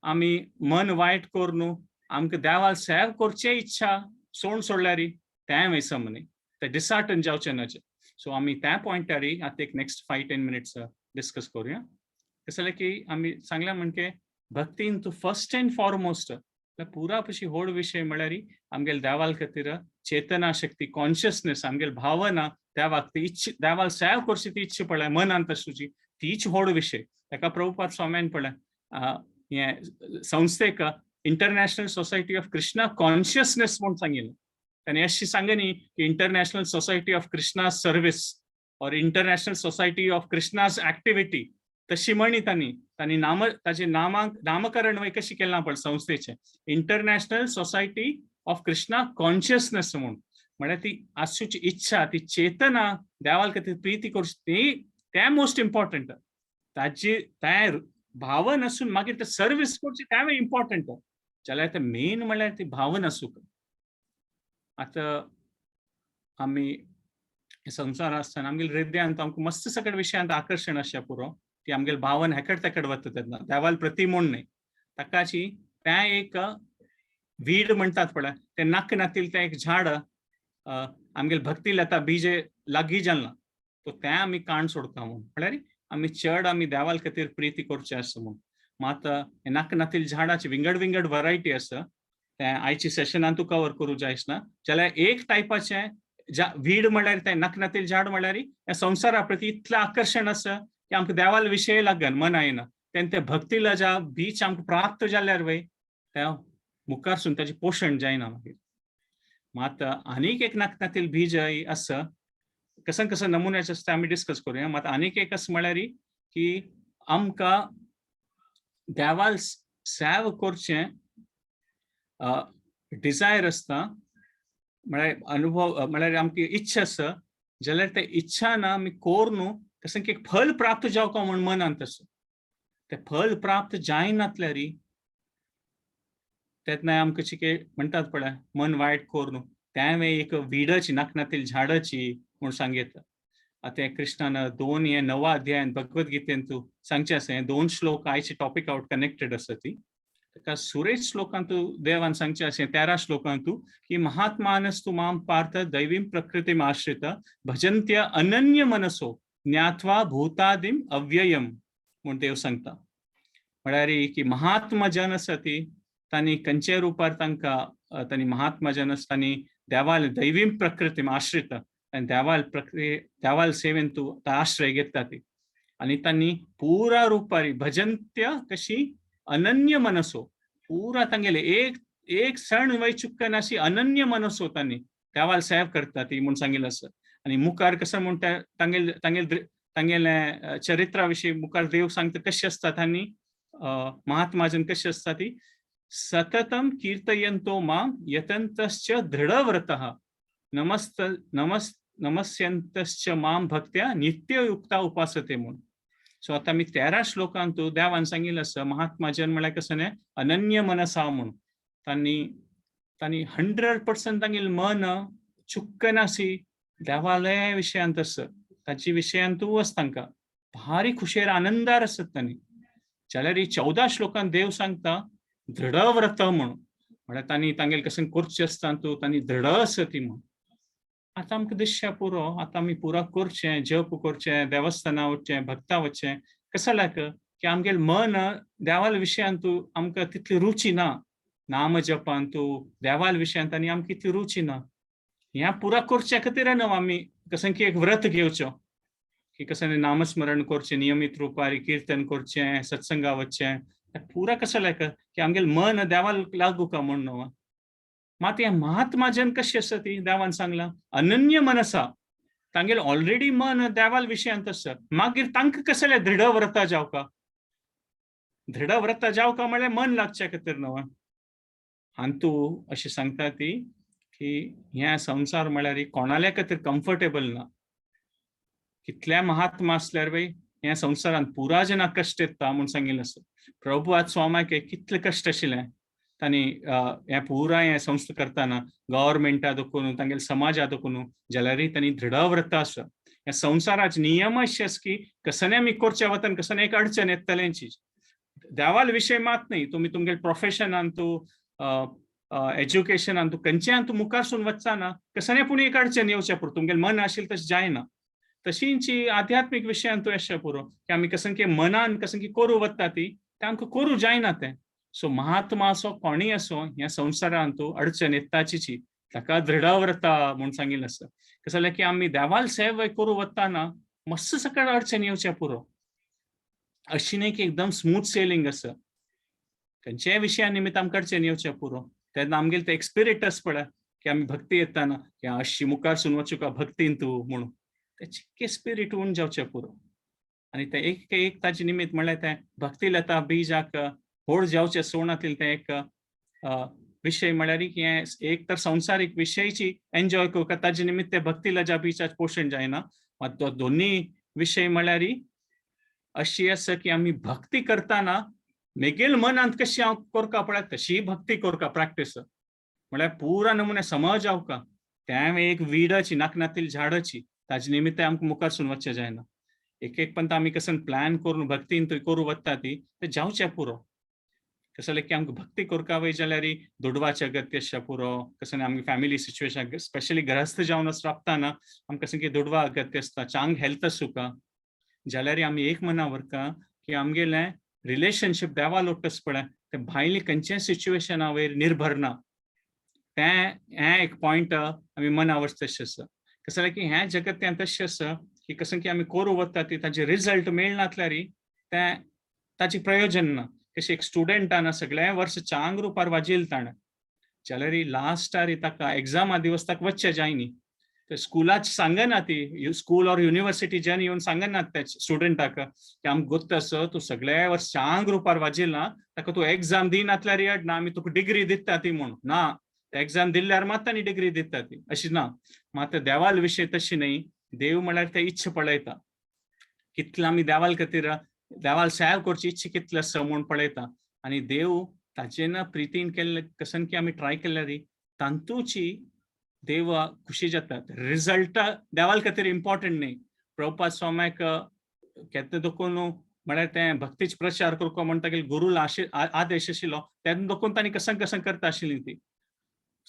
आमी मन वायट करून आमकां देवाक सेव करचे इच्छा सोड सोडल्यार तें वयसम न्ही, ते डिसहार्टन जावचें न्हय. सो आमी त्या पॉयंटार आतां एक नेक्स्ट 5-10 मिनिट्स डिस्कस करूया. कसं जालें की आमी सांगल्या म्हणजे भक्तीन तूं फर्स्ट अँड फॉरमोस्ट पुरा पशी व्हड विशय म्हळ्यार आमगेले देवाल खातीर चेतना शक्ती, कॉन्शियसनेस, आमगेले भावना देवाक ती इच्छा, देवाक सेव करची ती इच्छा पळय मनांत आसूची, तीच व्हड विशय. ताका प्रभुपाद स्वाम्यान पळय हे संस्थेक International Society of Krishna Consciousness म्हूण सांगिल्लें. ताणें अशी सांगनी न्ही की International Society of Krishna Service or International Society of Krishna's Activity, तशी म्हणी तांणी. तांणी नाम ताचे नामांक नामकरण वय कशी केलां पळय संस्थेचें, International Society of Krishna Consciousness म्हूण. म्हळ्यार ती आसूची इच्छा, ती चेतना, देवाल खातीर प्रिती करची ती, तें मोस्ट इम्पॉर्टंट. ताची तें भावन आसून मागीर ते सर्वीस करची तेंवूय इम्पॉर्टंट. जाल्यार ते मेन म्हळ्यार ती भावन आसूंक. आतां आमी संवसार आसतना आमगेले हृदयांत आमकां मस्त सगळे विशयांत आकर्शण आसचें पुरो, ती आमगेले भावन हेकड तेकड वता तेन्ना देवाल प्रती म्हूण न्हय. ताकाची तें एक वीड म्हणटात पळय, तें नाक नातील तें एक झाड आमगेले भक्ती लता बीजे लागीं जालना, तो तें आमी काण सोडता म्हूण. म्हळ्यार आमी चड आमी देवाल खातीर प्रिती करचें आसा म्हूण. मात नाकनातील झाडाची विंगड विंगड व्हरायटी आसा, ते आयच्या सेशनान तूं कवर करूं जायच ना. जाल्यार एक टायपाचें वीड म्हळ्यार तें नाकनातील झाड म्हळ्यार ह्या संवसारा प्रती इतलें आकर्शण आसा की आमकां देवाल विशय लागन मन येना. तेन्ना ते भक्तीला ज्या बीच आमकां प्राप्त जाल्यार वय त्या मुखारसून ताचें पोशण जायना मागीर. मात आनीक एक नाकनातील बीज आसा, कसं कसं नमुन्याचे आसता आमी डिस्कस करूया. मात आनीक एक आसा म्हळ्यार की आमकां देवाल सेव करचें डिजायर आसता, म्हळ्यार अनुभव, म्हळ्यार आमची इच्छा आसा, जाल्यार ते इच्छा ना आमी कोर न्हू कसं की एक फल प्राप्त जावका म्हूण मनांत आसा, ते फल प्राप्त जायनातल्यारी तेन्ना आमकां चिके म्हणटात पळय मन वायट कोर न्हू, तें एक विडाची नाकनातील झाडाची म्हूण सांगता. आतां कृष्णान दोन हे नवा अध्यायान भगवत गीतेन तूं सांगचें आसा, हे दोन श्लोक आयचे टॉपिक आवट कनेक्टेड आसा ती. ताका सुरेश श्लोकांतू देवान सांगचें आसा 13 श्लोकांतू की महात्मानस्तु माम पार्थ दैवीं प्रकृतिम आश्रित भजन्त्य अनन्य मनसो ज्ञात्वा भूतादिम अव्ययम म्हूण देव सांगता. म्हळ्यार की महात्मा जन आसा ती तांणी खंयच्या रुपार तांकां तांणी महात्मा जन आसा तांणी देवाल दैवीं प्रकृतीम आश्रित आनी देवाल प्रक्रिये देवाल सेवेन तूं आश्रय घेता ती, आनी तांणी पुरा रुपारी भजंत्य कशी अनन्य मनसो पुरा तांगेले एक एक सण वय चुक्कनाशी अनन्य मनसो तांणी देवाल सेव करता ती म्हूण सांगिल्लें आसा. आनी मुखार कसं म्हणटा तांगेले तांगेले तांगेले चरित्रा विशीं मुखार देव सांगता कशें आसता तांणी महात्माजन कशें आसता ती सततम कीर्तयंतो माम यतंतश्च दृढव्रतः नमस्त नमस् नमस्यंतश्च माम भक्त्या नित्ययुक्ता उपासते म्हूण. सो आतां आमी 13 श्लोकांतू देवान सांगिल्लें आसा महात्मा जन म्हळ्यार कसं न्ही अनन्य मनसा म्हूण तांणी तांणी 100% तांगेलें मन चुक्कनासी देवाले विशयांत आसा, ताची विशयांतू आसा, तांकां भारी खुशेर आनंदार आसत तांणी. जाल्यार 14 श्लोकांत देव सांगता दृढव्रत म्हणून, म्हळ्यार तांणी तांगेलें कशें करचें आसता तूं तांणी दृढ आसा ती म्हूण. आतां आमकां दिसचें पुरो, आतां आमी पुरा करचें, जप करचें, देवस्थाना वचचें, भक्ता वचचें, कसो लायक की आमगेलें मन देवाल विशयांतू आमकां तितली रुची ना, नाम जपांतू देवाल विशयांत आनी आमकां इतली रुची ना. ह्या पुरा करच्या खातीर न्हू आमी कसं की एक व्रत घेवचो की कसं नामस्मरण करचें नियमीत रुपार, कीर्तन करचें, सत्संगा वचचें, पुरा कसं लायक की आमगेलें मन देवाल लागू का म्हूण न्हू. मात हे महात्मा जन कशें आसा ती देवान सांगलां अनन्य मनसा, तांगेलें ऑलरेडी मन देवाल विशयांत आसा, मागीर तांकां कसलें दृढव्रता जावका, दृढव्रता जावका म्हळ्यार मन लागच्या खातीर न्हू. हांतू अशें सांगता ती की ह्या संवसार म्हळ्यार कोणाल्या खातीर कम्फर्टेबल ना. कितल्या महात्मा आसल्यार बाई ह्या संवसारांत पुरा जना कश्ट येता म्हूण सांगिल्लें आसा. प्रभु आज स्वाम्याक कितले कश्ट आशिल्ले तांणी हें पुरा हें संस्था करतना गव्हर्मेंटा देखून तांगेले समाजा देखून, जाल्यारय तांणी दृढव्रत आसा. ह्या संवसाराचे नियम अशे आसा की कसने आमी करच्या वतान कसने एक अडचण येतलेंची. देवाल विशय मात न्ही, तुमी तुमगेले प्रोफेशनान तूं एज्युकेशनान तूं खंयच्यान तूं मुखारसून वचना कसने पूण एक अडचण येवचें पुरो, तुमगेलें मन आशिल्लें तशें जायना. तशींची आध्यात्मीक विशयान तूं येशें पुरो की आमी कसं की मनान कसं की करूं वता ती तें आमकां करूं जायना तें. सो महात्मा असो कोणीय असो ह्या संवसारांत तूं अडचण येताची ताका दृढव्रता म्हूण सांगिल्लें आसा. कशें जाल्यार की आमी देवाल सेवा करूं वतना मस्त सकळ अडचण येवचें पुरो, अशी न्ही की एकदम स्मूथ सेलिंग आसा. खंयच्याय विशया निमित्त आमकां अडचण येवचें पुरो, तेन्ना आमगेलें तें एक स्पिरीट आसा पळय की आमी भक्ती येताना की अशी मुखारसून वचूं भक्तीन तूं म्हणून, तें चिक्के स्पिरीट उण जावचें पुरो. आनी तें एक एक ताजे निमित्त म्हणल्यार तें भक्ती लता बीजाक होड जावचें सोणातील तें एक विशय म्हळ्यार की हें एक तर संवसारीक विशयची एन्जॉय करता ताजे निमित्त तें भक्ती लजा बीजाक पोशण जायना. मात दोन्ही विशय म्हळ्यार अशी आसा की आमी भक्ती करतना मेगेल मनांत कशी हांव करका पळय तशी भक्ती करका प्रॅक्टीस, म्हळ्यार पुरा नमुने समज जावका. तें एक विडाची नाकनातील झाडाची ताजे निमित्त आमकां मुखारसून वचचें जायना. एक एक पण आमी कसं प्लॅन करून भक्तीन थंय करूं वता ती तें जावचें पुरो. कसं जाल्यार की आमकां भक्ती करपा वय जाल्यार दुडवाचे अगत्य आसचें पुरो, कसं आमगे फॅमिली सिच्युएशन स्पेशली ग्रहस्थ जावन राबताना आमकां कशें की दुडवा अगत्य आसता, चांग हेल्थ आसूका, जाल्यार आमी एक मना व्हरता की आमगेलें रिलेशनशीप देवा लोटस पळय तें भायली खंयच्याय सिच्युएशना वयर निर्भर ना. तें हें एक पॉयंट आमी मना तशें आसा. कसं जाल्यार की हें जगत तें तशें आसा की कसं की आमी कोरू वता ती ताजे रिजल्ट मेळनातल्यार तें ताचें प्रयोजन ना. कशें एक स्टुडंटान सगळें वर्स चांग रुपार वाजयलें ताणें जाल्यार लास्टार ताका एग्जामा दिवस ताका वचचें जायनी, ते स्कुलाच सांगना ती स्कूल ऑर युनिवर्सिटी जन येवन सांगना त्या स्टुडंटाक की आमकां गोत्त आसा तूं सगळे वर्स चांग रुपार वाजयला, ताका तूं एग्जाम दिनातल्यार येड ना आमी तुका डिग्री दिता ती म्हूण ना. एग्जाम दिल्यार मात तांणी डिग्री दिता ती अशी ना. मात देवाल विशय तशी न्ही. देव म्हळ्यार ते इच्छा पळयता कितले आमी देवाल खातीर देवाल सेव करची इच्छा कितले आसा म्हूण पळयता. आनी देव ताजे ना प्रितीन केल्ले कसन की आमी ट्राय केल्यार तांतूची देव खुशी जाता. रिजल्ट देवाल खातीर इम्पॉर्टंट न्ही. प्रभुपाद स्वाम्याक केन्ना देखून म्हळ्यार तें भक्तीच प्रचार करपा म्हण तागेले गुरूल आदेश आशिल्लो तेन्ना देखून तांणी कसन कसन करता आशिल्ली ती.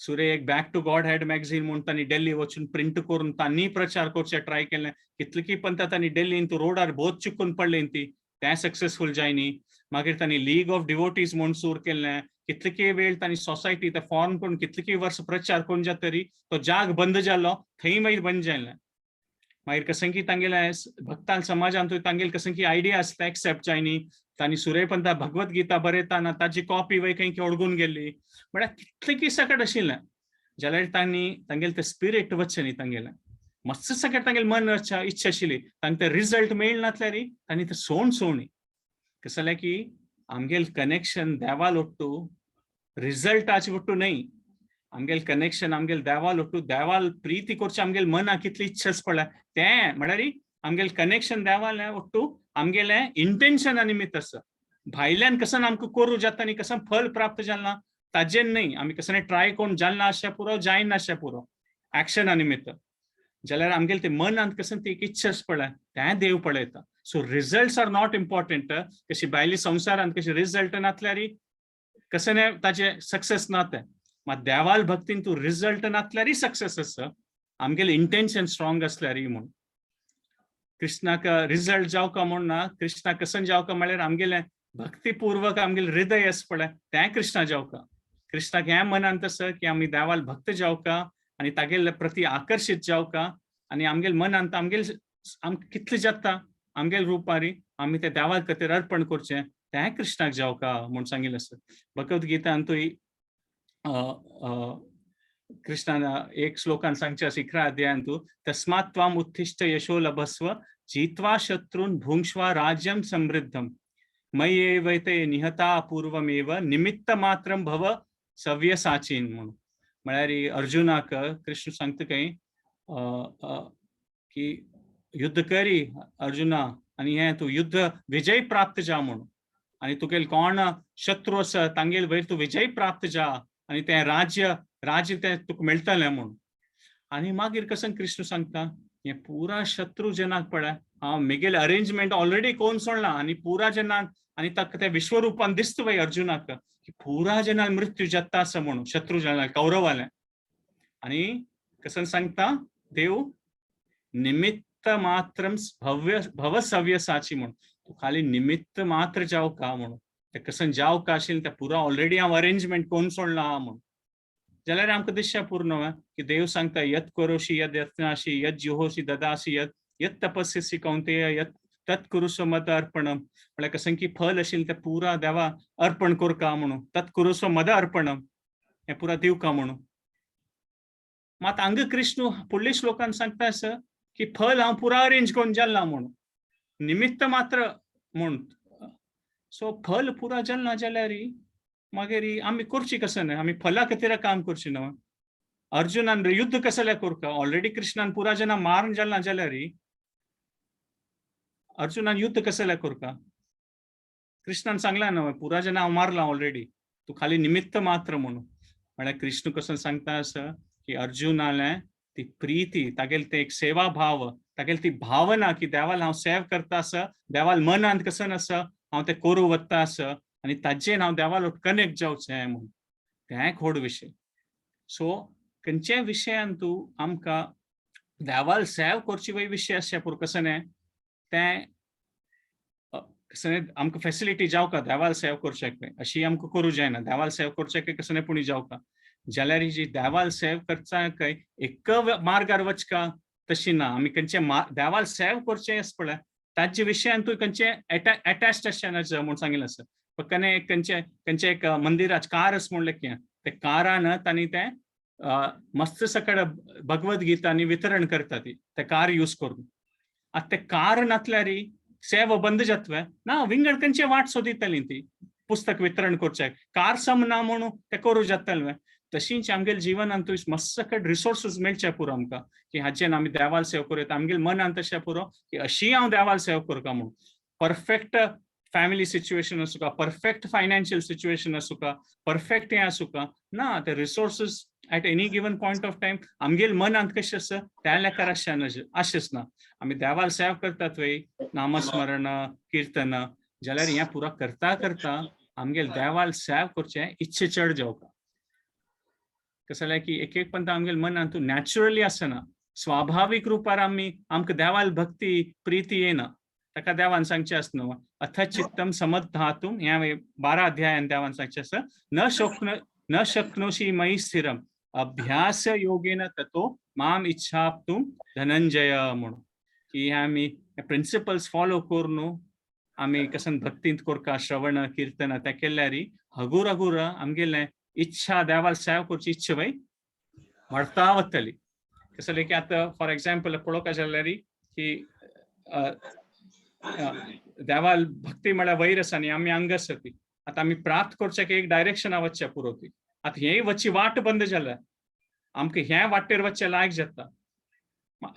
सुरे एक back to God head magazine म्हूण तांणी दिल्ली वचून प्रिंट करून तांणी प्रचार करचे ट्राय केलें. कितले की पंता तांणी दिल्लीन तूं रोडार भोवत चुकून पडली ती तें सक्सेसफूल जायनी. मागीर तांणी लीग ऑफ डिवोटीज म्हूण सूर केलें. कितले की वेळ तांणी सोसायटी ते फॉर्म करून कितले की वर्स प्रचार करून जाता तरी तो जाग बंद जालो, थंय मागीर बंद जालें. मागीर कसं की तांगेले भक्तां समाजान तांगेले कसं की आयडिया आसता एक्सेप्ट जायनी. तांणी सुरेपंता भगवत गीता बरयताना ताजी कॉपी वय खंय ओडगून गेली. म्हळ्यार कितले की सकट आशिल्लें जाल्यार तांणी तांगेले ते स्पिरीट वचचें न्ही. तांगेलें मस्त सकट तांगेले मन इच्छा आशिल्ली तांकां ते रिजल्ट मेळनातल्यार तांणी ते सोण सोणी. कसं जाल्यार की आमगेले कनेक्शन देवा लोट्टू रिजल्टाचे ಒಟ್ಟು न्हय. आमगेले कनेक्शन आमगेले देवाल ಒಟ್ಟು देवाल प्रीती करचे आमगेले मना कितली इच्छा पडल्या तें म्हळ्यार आमगेले कनेक्शन देवाल ಒಟ್ಟು आमगेले इंटेन्शना निमित्त आसा. भायल्यान कसन आमकां करूं जाता न्ही, कसन फल प्राप्त जालना ताजेर न्हय. आमी कसन ट्राय करून जालना आसच्या पुरो, जायना आसच्या पुरो एक्शना निमित्त जाल्यार आमगेले ते मनांत कसन ती एक इच्छा पडल्या तें देव पळयता. So results are not important. कशी भायली संवसारांत कशी रिजल्ट नातल्यार कशें ताचे सक्सेस ना तें. मात देवाल भक्तीन तूं रिजल्ट नातल्यारय सक्सेस आसा आमगेले इंटेन्शन स्ट्रॉंग आसल्यारय म्हूण. कृष्णाक रिजल्ट जावका म्हूण ना, कृष्णा कसन जावका म्हळ्यार आमगेले भक्तीपूर्वक आमगेले हृदय आसा पळय तें कृष्णा जावका. कृष्णाक हें मनांत आसा की आमी देवाल भक्त जावका आनी तागेले प्रती आकर्शीत जावका आनी आमगेले मनांत आमगेले आमकां कितले जाता आमगेले रुपारी आमी ते देवा खातीर अर्पण करचें तें कृष्णाक जावका म्हूण सांगिल्लें आसा. भगवत गीतांतूय कृष्णान एक श्लोकान सांगचें आसा 11 अध्यायांतू, तस्मात् त्वम् उत्तिष्ठ यशो लभस्व जित्वा शत्रून भुङ्क्ष्व राज्यं समृद्धं मय्येवैते निहता पूर्वमेव निमित्त मात्रं भव सव्यसाचीन म्हणून. म्हळ्यार अर्जुनाक कृष्ण सांगता खंय की युद्ध करी अर्जुना आनी हें तूं युद्ध विजय प्राप्त जा म्हणून आनी तुगेले कोण शत्रू आसा तांगेले वयर तूं विजय प्राप्त जा आनी तें राज्य राज्य तें तुका मेळटलें म्हूण. आनी मागीर कसं कृष्ण सांगता हें पुरा शत्रू जनाक पळय हांव मेगेले अरेंजमेंट ऑलरेडी कोण सोडला आनी पुरा जनाक आनी ताका तें विश्वरूपान दिसता पळय अर्जुनाक की पुरा जनाक मृत्यू जाता आसा म्हणून शत्रू जनाक कौरवाले. आनी कसं सांगता देव निमित्त मात्रम भव्य भव सव्यसाची म्हणून तूं खाली निमित्त मात्र जावका म्हणून. तें कसन जावका आशिल्लें तें पुरा ऑलरेडी हांव अरेंजमेंट करून सोडला आहा म्हणून. जाल्यार आमकां दिसता पूर्ण की देव सांगता यत करोशी यद यत्नाशी यद जुहोशी ददासी यद यत तपस्यसी कौंतेय यत तत् कुरुस्व मद अर्पणम. म्हळ्यार कसं की फल आशिल्लें तें पुरा देवा अर्पण करका म्हणून, तत् कुरुस्व मद अर्पणम हें पुरा दिवका म्हणून. मात हांगा कृष्ण फुडल्या श्लोकान सांगता आसा की फल हांव पुरा अरेंज करून जाल्ला म्हणून, निमित्त मात्र म्हूण. सो फल पुरा जालना जाल्यार मागीर आमी करची कसं न्हय, आमी फला खातीर काम करची न्हय. अर्जुनान युद्ध कसल्या करका, ऑलरेडी कृष्णान पुरा जना मारून जालना जाल्यार अर्जुनान युद्ध कसल्या करका. कृष्णान सांगला न्हय पुरा जना हांव मारला ऑलरेडी, तूं खाली निमित्त मात्र म्हणून. म्हळ्यार कृष्ण कसो सांगता आसा की अर्जुनाले ती प्रीती, तागेले ते एक सेवा भाव, तागेली ती भावना की देवाल हांव सेव करता आसा, देवाल मनांत कसन आसा हांव तें करूं वता आसा आनी ताजेन हांव देवाल कनेक्ट जावचें म्हूण, तें एक व्हड विशय. सो खंयच्याय विशयान तूं आमकां देवाल सेव करची वय विशय आसचे पुरो कसं न्हय तें कसं आमकां फेसिलिटी जावका देवाल सेव करच्याक, अशी आमकां करूं जायना. देवाल सेव करच्याक कसं पुणी जावका जाल्यार जी देवाल सेव करच्याक एक मार्गार वचका तशी ना. आमी खंयचे देवाल सेव करचें आसा पळय, ताजे विशयान तूं खंयचे एटॅच्ड अशें ना म्हूण सांगिल्लें आसा. कने खंयचे खंयचे एक मंदिराच कार आसा म्हणलें की ते कारान तांणी तें मस्त सकड भगवद गीता वितरण करता ती ते कार यूज करून. आतां ते कार नासल्यार सेवा बंद जातवे ना, विंगड खंयचे वाट सोदितली ती पुस्तक वितरण करचे, कार सम ना म्हणून ते करूं जातले. तशीच आमगेले जिवनांत मस्त सकट रिसोर्सीस मेळचे पुरो आमकां की हाचेन आमी देवाल सेव करूं येता. आमगेले मनांत तशें पुरो की अशी हांव देवाल सेव करता म्हणून. परफेक्ट फॅमिली सिच्युएशन आसूं का, परफेक्ट फायनान्शियल सिच्युएशन आसूं का, परफेक्ट हें आसूं का ना, ते resources at any given point of time आमगेले मनांत कशें आसा त्या लेखार अशें अशेंच ना. आमी देवाल सेव करतात वय, नामस्मरण कीर्तन जाल्यार हें पुरा करता करता आमगेले देवाल सेव करचें इच्छे चड जावका. कसं जाल्यार की एक एक पंत आमगेले मनांत नॅचरली आसना, स्वाभावीक रुपार आमी आमकां देवाल भक्ती प्रिती येना. ताका देवान सांगचें आसा न्हू, अथ चित्तम समधातुम, ह्या 12 अध्यायान देवान सांगचें आसा, न शक्नो न शक्नोषि मयि स्थिरम अभ्यास योगेन ततो माम इच्छाप्तुम धनंजय म्हणून. की आमी प्रिंसिपल्स फॉलो करून आमी कसन भक्तींत कोरका श्रवण कीर्तन त्या केल्यार हगूर हगूर आमगेले इच्छा देवाल सेव करची इच्छा बाई वाडता वतली. कसं की आतां फॉर एग्जाम्पल पळोवपाक जाल्यार की देवाल भक्ती म्हळ्यार वयर आसा आनी आमी अंग आसा ती. आतां आमी प्राप्त करच्याक एक डायरेक्शना वचचें पुरो ती. आतां हे वच्ची वाट बंद जाल्या, आमकां ह्या वाटेर वचचें लायक जाता.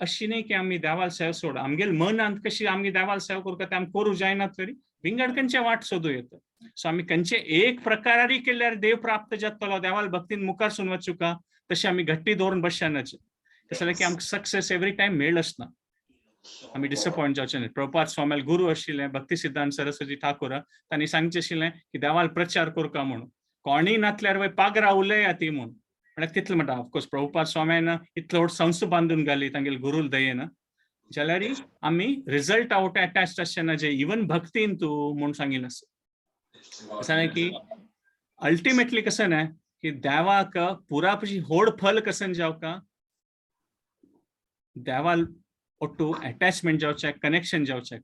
अशी न्ही की आमी देवाल सेव सोड, आमगेले मनांत कशी आमी देवाल सेव करता ते आमी करूं जायना तरी विंगड खंयचे वाट सोदूं येता. सो आमी खंयचे एक प्रकारारी केल्यार देव प्राप्त जातलो, देवाल भक्तीन मुखार सून वचूका तशें आमी घट्टी दवरून बसच्यानाचे. तशें जाल्यार की आमकां सक्सेस एवरी टायम मेळच ना, आमी डिसअपॉयंट जावचे न्ही. प्रभुपाद स्वामील गुरु आशिल्ले भक्ती सिद्धांत सरस्वती ठाकूर, तांणी सांगचें आशिल्लें की देवाल प्रचार करका म्हणून, कोणीय नातल्यार वय पागरा उलया ती म्हूण. म्हळ्यार तितलें म्हणटा. ऑफकोर्स प्रभुपाद स्वाम्यान इतलो व्हड संस्था बांदून घाली तांगेले गुरूल दयेन, जाल्यार आमी रिजल्ट आवट अटॅच्ड आसचे ना जे इवन भक्तीन तूं म्हूण सांगिल्लें आसा. कसं की अल्टिमेटली कसं ना की देवाक पुरा पशी होड फल कसन जावका, देवाल ಒಟ್ಟು अटॅचमेंट जावचें, कनेक्शन जावचें.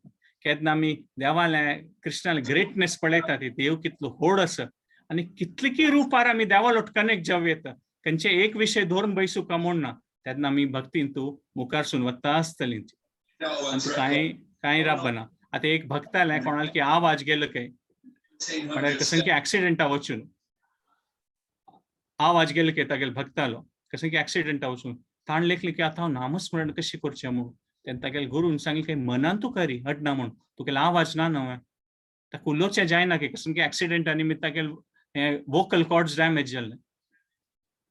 केन्ना आमी देवाले कृष्णाले ग्रेटनेस पळयता ती देव कितलो होड आसा आनी कितली की रुपार आमी देवाल ಒಟ್ಟು कनेक्ट जावं येता, खंयचे एक विशय धरून बैसूका म्हूण ना, तेन्ना आमी भक्तीन तूं मुखारसून वता आसतली. आनी कांय कांय राबना. आतां एक भक्ताले कोणाल की आवाज गेलो काय, म्हळ्यार कसं की एक्सिडेंटा वचून आवाज गेलो की तागेले भक्तालो, कसं की एक्सिडेंटा वचून ताण लेखले की आतां हांव नामस्मरण कशी करचें म्हणून. तेन्ना तागेले गुरून सांगलें की मनान तूं करी हटना म्हूण, तुगेलो आवाज ना न्हय, ताका उलोवचें जायना की कसं की एक्सिडेंटा निमित्त तागेले वोकल कॉर्ड्स डॅमेज जाल्ले.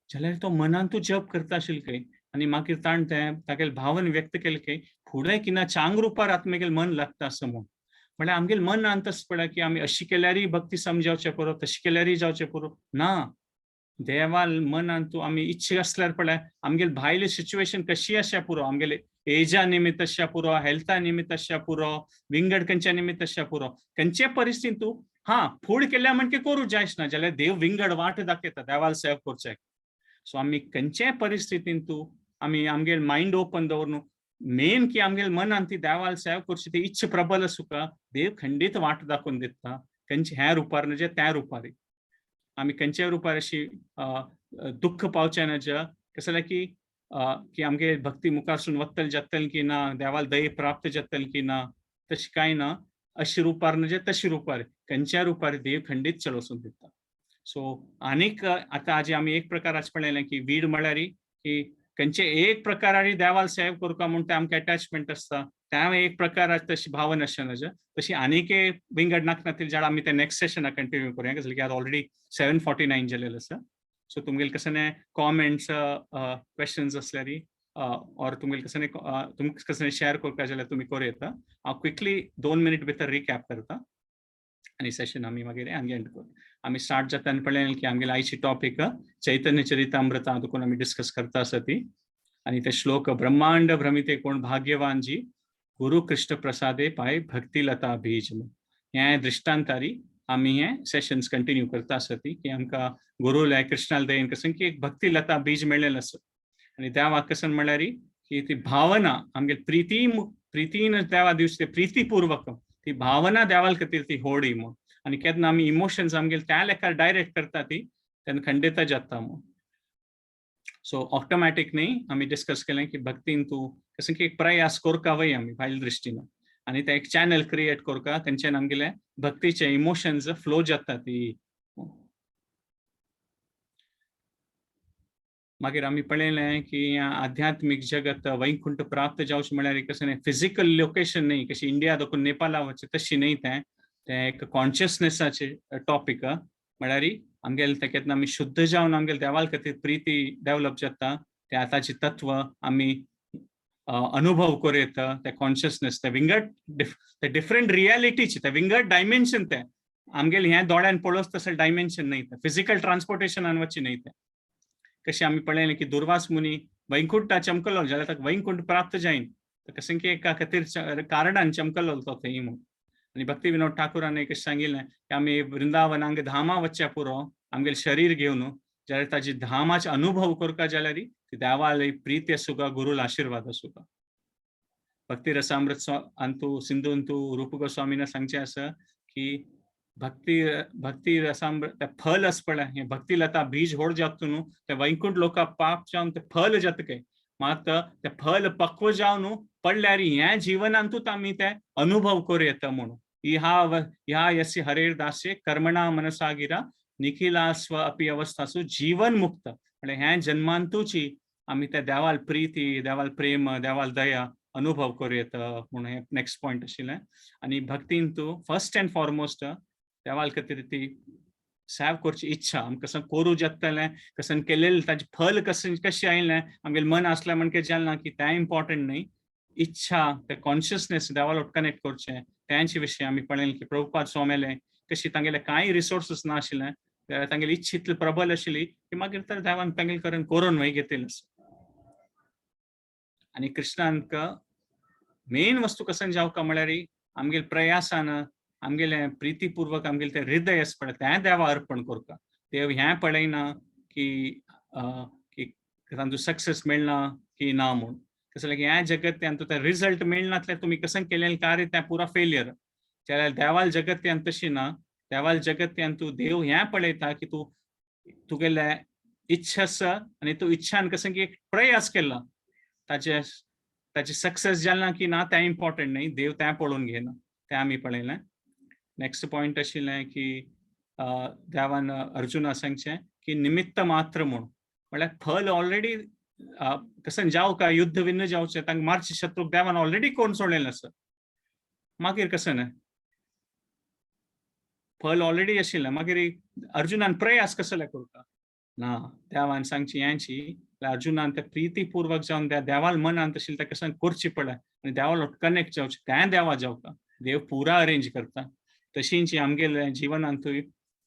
जाल्यार तो मनान तूं जप करता आशिल्लो खंय आनी मागीर ताण तें तागेले भावन व्यक्त केलें की फुडें किना चांग रुपार आतां म्हगेलें मन लागता आसा म्हूण. म्हळ्यार आमगेले मनांत तशें पळय की आमी अशी केल्यारय भक्ती समजावचें पुरो, तशी केल्यारय जावचें पुरो ना. देवाल मनान तूं आमी इच्छा आसल्यार पळय आमगेले भायले सिच्युएशन कशी आसा पुरो, आमगेले एजा निमित्त आसच्या पुरो, हेल्था निमित्त आसच्या पुरो, विंगड खंयच्या निमित्त आसच्या पुरो, खंयचे परिस्थितीन तूं हा फूड केल्या म्हणजे करूं जायच ना जाल्यार देव विंगड वाट दाखयता देवाल सेव करचें. सो आमी खंयच्याय परिस्थितीन तूं आमी आमगेले मायंड ओपन दवरून मेन की आमगेले मनान ती देवाल सेव करची ती इच्छा प्रबल आसूका, देव खंडीत वाट दाखोवन दिता. खंयचे ह्या रुपार न्हय त्या रुपार आमी खंयच्या रुपार अशी दुःख पावचें ना. कसं जाल्यार की की आमगे भक्ती मुखारसून वत्तल जातल की ना, देवाल दये प्राप्त जातल की ना, तशें कांय ना. अशी रुपार न्हय तशी रुपार खंयच्या रुपार देव खंडीत चलोवसून दिता. सो आनीक आतां आजी आमी एक प्रकार आज पळयलें की वीड म्हळ्यार की खंयचे एक प्रकारारी देवाल सेव करका म्हूण ते आमकां अटॅचमेंट आसता, त्या एक प्रकार तशी भावना आसता न्हय. तशी आनीक विंगड नाक जाल्यार आमी ते नेक्स्ट सेशनाक कंटिन्यू करूया, कसं की आतां ऑलरेडी 7:49 जालेलें आसा. सो तुमगेले कसले कॉमेंट्स क्वेश्चन्स आसल्यार ऑर तुमगेले कसले तुमकां कसले शेअर करपा जाल्यार तुमी करूं येता. हांव क्विकली 2 मिनीट भितर रिकॅप करता आनी सेशन आमी मागीर आनी एंड करूं. आमी स्टार्ट जाता आनी पळयलें की आमगेले आयची टॉपीक चैतन्य चरितामृता देखून आमी डिस्कस करता आसा ती. आनी ते श्लोक ब्रह्मांड भ्रमिते कोण भाग्यवान जी गुरु कृष्ण प्रसादे पाय भक्ती लता बीज. हें दृश्टांतारी आमी हे सेशन्स कंटिन्यू करता आसती की आमकां गुरुले कृष्णाल दयेन कसन की एक भक्ती लता बीज मेळ्ळेलें आसा. आनी देवाक कसन म्हणल्यार की ती भावना आमगे प्रिती प्रितीन देवा दिवचे प्रितीपूर्वक ती भावना देवाल खातीर ती होडी म्हूण. आनी केन्ना आमी इमोशन्स आमगेले त्या लेखार डायरेक्ट करता ती तेन्ना खंडित जाता म्हूण. सो ऑटोमॅटीक न्ही आमी डिस्कस केलें की भक्तीन तूं कशें की एक प्रयास करका वय आमी भायल्या दृश्टीन आनी ते एक चॅनल क्रिएट करका तेंच्यान आमगेले भक्तीचे इमोशन्स फ्लो जाता ती. मागीर आमी पळयलें की आध्यात्मीक जगत वैकुंठ प्राप्त जावचें म्हळ्यार कशें न्ही फिजिकल लोकेशन न्ही कशी इंडिया दाखोवन नेपाला वचचें तशी न्ही तें तें एक कॉन्शियसनेसाचें टॉपीक म्हळ्यार आमगेले तें केन्ना आमी शुद्ध जावन आमगेले देवाल खातीर प्रिती डेवलप जाता ते आतांचे तत्व आमी अनुभव करूं येता ते कॉन्शियसनेस ते विंगड ते डिफरंट रियलिटीचे ते विंगड डायमेन्शन ते आमगेले हें दोळ्यान पळोवच तसें डायमेन्शन न्ही तें फिजिकल ट्रान्सपोर्टेशनान वचचें न्ही तें. कशें आमी पळयलें की दुर्वास मुनी वैकुंठा चमकलो जाल्यार ताका वैकुंठ प्राप्त जायन तर कशें की एका खातीर कारणान चमकलो तो थंय म्हूण. आनी भक्ती विनोद ठाकुरान एक सांगिल्लें की आमी वृंदावनांग धामा वचच्या पुरो आमगेलें शरीर घेवन जाल्यार ताजी धामाचे अनुभव करका जाल्यार ती देवालय प्रीती आसूका गुरुल आशिर्वाद आसूका. भक्ती रसामृत अंतु सिंधुंतु रूप गोस्वामीन सांगचें आसा की भक्ती भक्ती रसामृत ते फल आसा पळय हें भक्ती लता बीज होड जाता न्हू ते वैकुंठ लोका पाप जावन ते फल जाता काय मात ते फल पक्व जावन पडल्यार ह्या जिवनांतूच आमी ते अनुभव करूं येता म्हणून. ह्या ह्या यस्य हरेर दास्य कर्मणा मनसा गिरा निखिला स्व अपि अवस्थासु जीवन मुक्त म्हळ्यार ह्या जन्मांतूची आमी त्या देवाल प्रिती देवाल प्रेम देवाल दया अनुभव करूं येता म्हणून हें नेक्स्ट पॉयंट आशिल्लें. आनी भक्तीन तूं फर्स्ट एंड फॉरमोस्ट देवाल खातीर ती सेव करची इच्छा आमकां कसं करूं जातलें कसन केलेलें ताजें फल कशें कशें आयलें आमगेलें मन आसलें म्हणके जालें ना की तें इम्पॉर्टंट न्ही इच्छा ते कॉन्शियसनेस देवालो कनेक्ट करचें तेंचे विशय आमी पळयलें की प्रभुपाद स्वामीले कशी तांगेले कांय रिसोर्सीस नाशिल्लें तांगेली इच्छा इतली प्रबल आशिल्ली की मागीर तर देवान तांगेले करून करून वय घेतिल्लें. आनी कृष्णांक मेन वस्तू कसन जावका म्हळ्यार आमगेले प्रयासान आमगेले प्रितीपूर्वक आमगेले तें हृदय आसा पळय तें देवा अर्पण करता. देव हें पळयना की की तांचो सक्सेस मेळना की ना म्हूण. कसं की ह्या जगत्यान तें रिजल्ट मेळनातल्यार तुमी कशें केलेलें कार्य तें पुरा फेलियर. जाल्यार देवाल जगत्यान तशी ना. देवाल जगत्यान तूं देव हें पळयता की तूं तुगेले इच्छा आसा आनी तूं इच्छान कशें की एक प्रयास केला ताजे ताजे सक्सेस जालें की ना तें इम्पॉर्टंट न्ही देव तें पळोवन घेयना तें आमी पळयलें. नेक्स्ट पॉयंट आशिल्लें की देवान अर्जुना सांगचें की निमित्त मात्र म्हूण म्हळ्यार फल ऑलरेडी कशें जावं काय युद्ध विन्न जावचें तांकां मारचे शत्रूक देवान ऑलरेडी कोण सोडलेलें आसा मागीर कशें न्हय फल ऑलरेडी आशिल्लें मागीर अर्जुनान प्रयास कसले करता ना देवान सांगची यांची अर्जुनान ते प्रितीपूर्वक जावन त्या देवाल मनांत आशिल्लें तें कशें करची पडलें आनी देवालो कनेक्ट जावचें तें देवा जावका देव पुरा अरेंज करता. तशींची आमगेले जिवनांतूय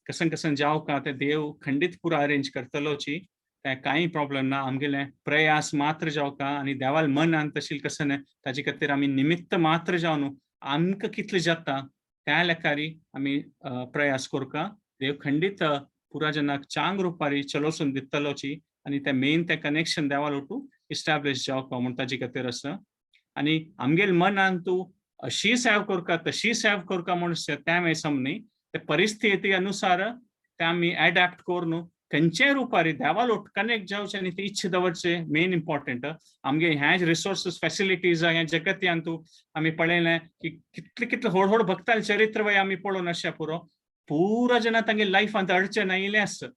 कसन कसन जावका ते देव खंडीत पुरा अरेंज करतलोची तें कांय प्रॉब्लम ना आमगेले प्रयास मात्र जावका आनी देवाल मनांत आशिल्लें कशें न्हय ताजे खातीर आमी निमित्त मात्र जावन आमकां कितलें जाता त्या लेखारी आमी प्रयास करका. देव खंडीत पुरा जनाक चांग रुपारी चलोसून दितलोची आनी तें मेन तें कनेक्शन देवाल ओटू इस्टॅब्लिश जावपा म्हूण ताजे खातीर आसा. आनी आमगेले मनान तूं अशी सेव करका तशी सेव करका म्हूण तें मागीर सम न्ही ते परिस्थिती अनुसार ते आमी एडॅप्ट करून खंयच्याय रुपारी देवाल कनेक्ट जावचें आनी ती इच्छा दवरचें मेन इम्पॉर्टंट. आमगे ह्या रिसोर्सीस फेसिलिटीज ह्या जगत्यान तूं आमी पळयलें की कितले कितले व्हड व्हड भक्ताले चरित्र वय आमी पळोवन अशें पुरो पुरा जेन्ना तांगे लायफांत अडचण आयिल्लें आसता.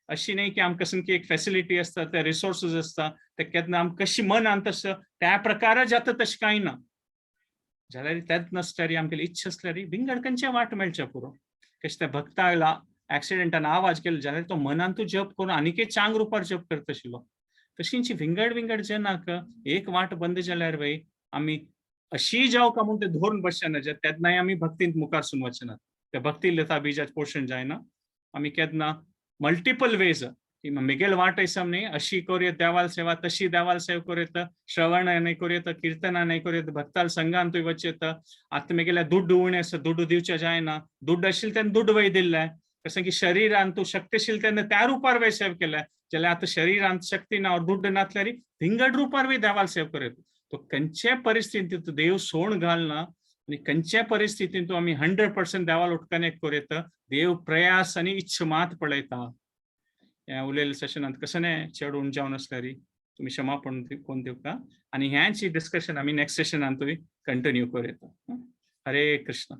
अशी न्ही की आमकां सामकी एक फेसिलिटी आसता ते रिसोर्सीस आसता ते केन्ना आमकां कशी मनान तशें त्या प्रकार जाता तशें कांय ना. जाल्यार तेच नासल्यार आमगेली इच्छा आसल्यार विंगड खंयचे वाट मेळचे पुरो. कशें त्या भक्ताला एक्सिडेंटान आवाज केलो जाल्यार तो मनांतू जप करून आनीक चांग रुपार जप करता आशिल्लो. तशींच विंगड विंगड जनाक एक वाट बंद जाल्यार वय आमी अशी जावका म्हूण ते धरून बसचे ना तेन्नाय आमी भक्तींत मुखार सून वचनात. त्या भक्ती लता बीजाचें पोशण जायना. आमी केन्ना मल्टिपल वेज की मिगेल वाट ऐसम न्ही, अशी करूं देवाल सेवा, तशी देवाल सेवा करूं येता, श्रवण नाही करूं येता, कीर्तना नाही करूं येता, भक्ताल संघान तुवें वचूं येता. आतां मिगेल्या दुड्ड उणें आसा, दुड्ड दिवचें जायना, दुड्ड आशिल्लें तेन्ना दुड्ड वय दिल्लें, कसं की शरीरान तूं शक्तिशील तेन्ना त्या रुपार वय सेव केलें, जाल्यार आतां शरीरान शक्ती ना और दुड्ड नासल्यार धिंगड रुपार वय देवाल सेव करूं येता. तो खंयचे परिस्थितींत देव सोण घालना आनी खंयचे परिस्थितींत तूं आमी 100% देवाल कनेक्ट करूं येता. देव प्रयास आनी इच्छा मात पळयता. ह्या उलयल्ल्या सेशनांत कसं न्ही चड उण जावन आसल्यार तुमी क्षमापण कोण दिवका आनी ह्याची डिस्कशन आमी नेक्स्ट सेशनांतूय कंटिन्यू करूं येता. हरे कृष्ण.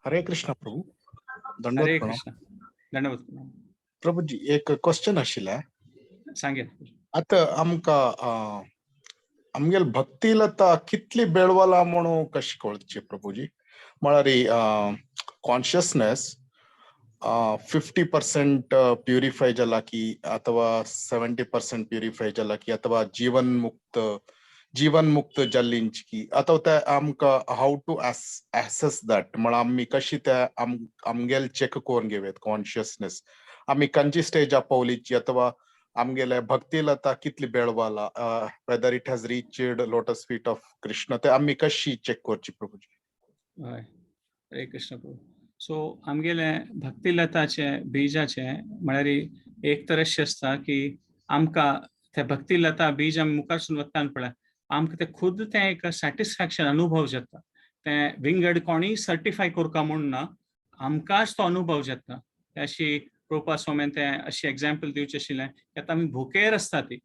हरे कृष्ण प्रभु, दंडवत हरे प्रणाम. कृष्ण, दंडवत प्रणाम. प्रभुजी एक क्वेश्चन आशिल्लें. सांगेल. आतां आमकां आमगेल भक्तिलता कितली बेळवला म्हणून कशी कळची प्रभुजी? म्हळ्यार कॉन्शियसनेस 50% प्युरिफाय जाला की अथवा 70% प्युरिफाय जाला की अथवा जीवन मुक्त जाल्लींची की अथवा ते आमकां how to assess that, म्हळ्यार आमी कशी ते आमगेल चेक करून घेवयत कॉन्शियसनेस, आमी खंयची स्टेजा पावलीची अथवा आमगेले भक्तिलता कितली बेळवाला, whether it has reached lotus feet of Krishna, ते आमी कशी चेक करची प्रभुजी? हय, हरे कृष्ण प्रभु. सो आमगेले भक्तिलताचे बीजाचे म्हळ्यार एक तर अशें आसता की आमकां ते भक्तिलता बीज आमी मुखारसून वतान पळय आमकां ते खुद तें एक सॅटिस्फॅक्शन अनुभव जाता. तें विंगड कोणीय सर्टिफाय करका म्हूण ना, आमकांच तो अनुभव जाता. अशी प्रभुपाद स्वामीन तें अशें एग्जाम्पल दिवचें आशिल्लें की आतां आमी भुकेर आसता ती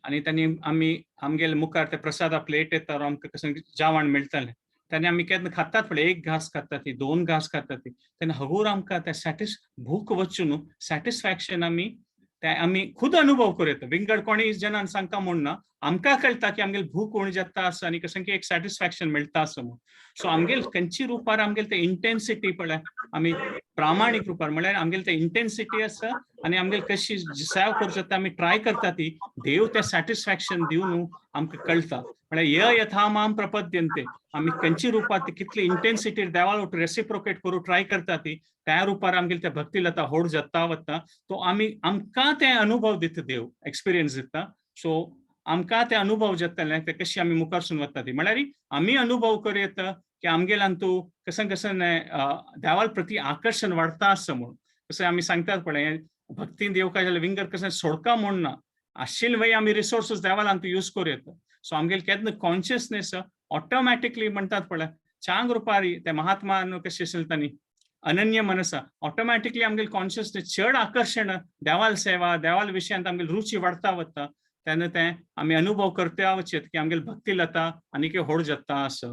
आनी तांणी आमी आमगेले मुखार ते प्रसादा प्लेट येता, आमकां कशें जेवण मेळटलें, तेन्ना आमी केन्ना खातात पळय, एक घास खाता ती, दोन घास खाता ती, तेन्ना हगूर आमकां ते भूक वचून न्हू सॅटिस्फॅक्शन आमी ते आमी खुद अनुभव करूं येता. विंगड कोणी जनान सांगता म्हूण ना, आमकां कळटा की आमगेले भूक उणी जाता आसा आनी कशें की एक सॅटिस्फॅक्शन मेळटा आसा म्हूण. सो आमगेल खंयची रुपार आमगेले ते इंटेन्सिटी पळय आमी प्रामाणीक रुपार म्हळ्यार आमगेले ते इंटेन्सिटी आसा आनी आमगेले कशी सेवा करूं शकता आमी ट्राय करता ती, देव ते सॅटिस्फॅक्शन दिवन आमकां कळटा. म्हळ्यार य यथा माम प्रपद्यंते, आमी खंयची रुपार ती कितली इंटेन्सिटी देवाल रेसिप्रोकेट करूं ट्राय करता ती, त्या रुपार आमगेले त्या भक्तिलता होड जाता वता, तो आमी आमकां ते अनुभव दिता, देव एक्सपिरियन्स दिता. सो आमकां ते अनुभव जातले ते कशी आमी मुखारसून वता ती, म्हळ्यार आमी अनुभव करूं येता की आमगेल्यान तूं कशें कशें देवाल प्रती आकर्शण वाडता आसा म्हूण. कशें आमी सांगतात पळय भक्तीन येवका जाल्यार विंगड कशें सोडका म्हूण ना, आशिल्ले वय आमी रिसोर्सीस देवालान तूं यूज करूं येता. सो आमगेले केन्ना कॉन्शियसनेस ऑटोमॅटिकली म्हणटात पळय चांग रुपारी ते महात्मा कशें आशिल्ले तांणी अनन्य मनसा, ऑटोमॅटिकली आमगेले कॉन्शियसनेस चड आकर्शण देवाल सेवा देवाल विशयांत आमगेली रुची वाडता वता, तेन्ना तें आमी अनुभव करता वचत की आमगेली भक्तिलता आनीक होड जाता आसा.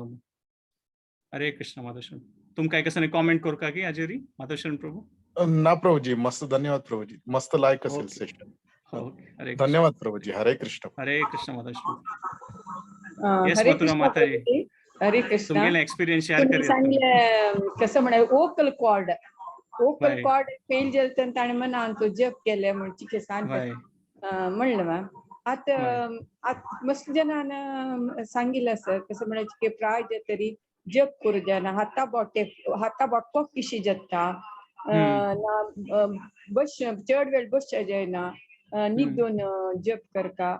हरे कृष्ण. माधवशरण, तुमकां कसं कॉमेंट करका की हाजेरी माधवशरण प्रभू? ना प्रभुजी, मस्त, धन्यवाद प्रभुजी, मस्त लायक असेल सेशन. हरे धन्यवाद प्रभुजी, हरे कृष्ण. हरे कृष्ण माधवशरण. हरे कृष्ण माताजी, हरे कृष्ण. तुमगेले एक्सपिरियन्स शेअर तुम्ही सांगले कसं म्हणे vocal cord, vocal cord fail जालें ताणें मनान तो जप केले म्हण चिके सांगता म्हणलं मॅम. आतां आत मस्त जणान सांगितलं सर कसं म्हणायचे की प्राय जे तरी जप करू जायना, हाता बोटे हाता बोटकोक किशी जाता ना, बस चड वेळ बसच्या जायना, निदून जप करका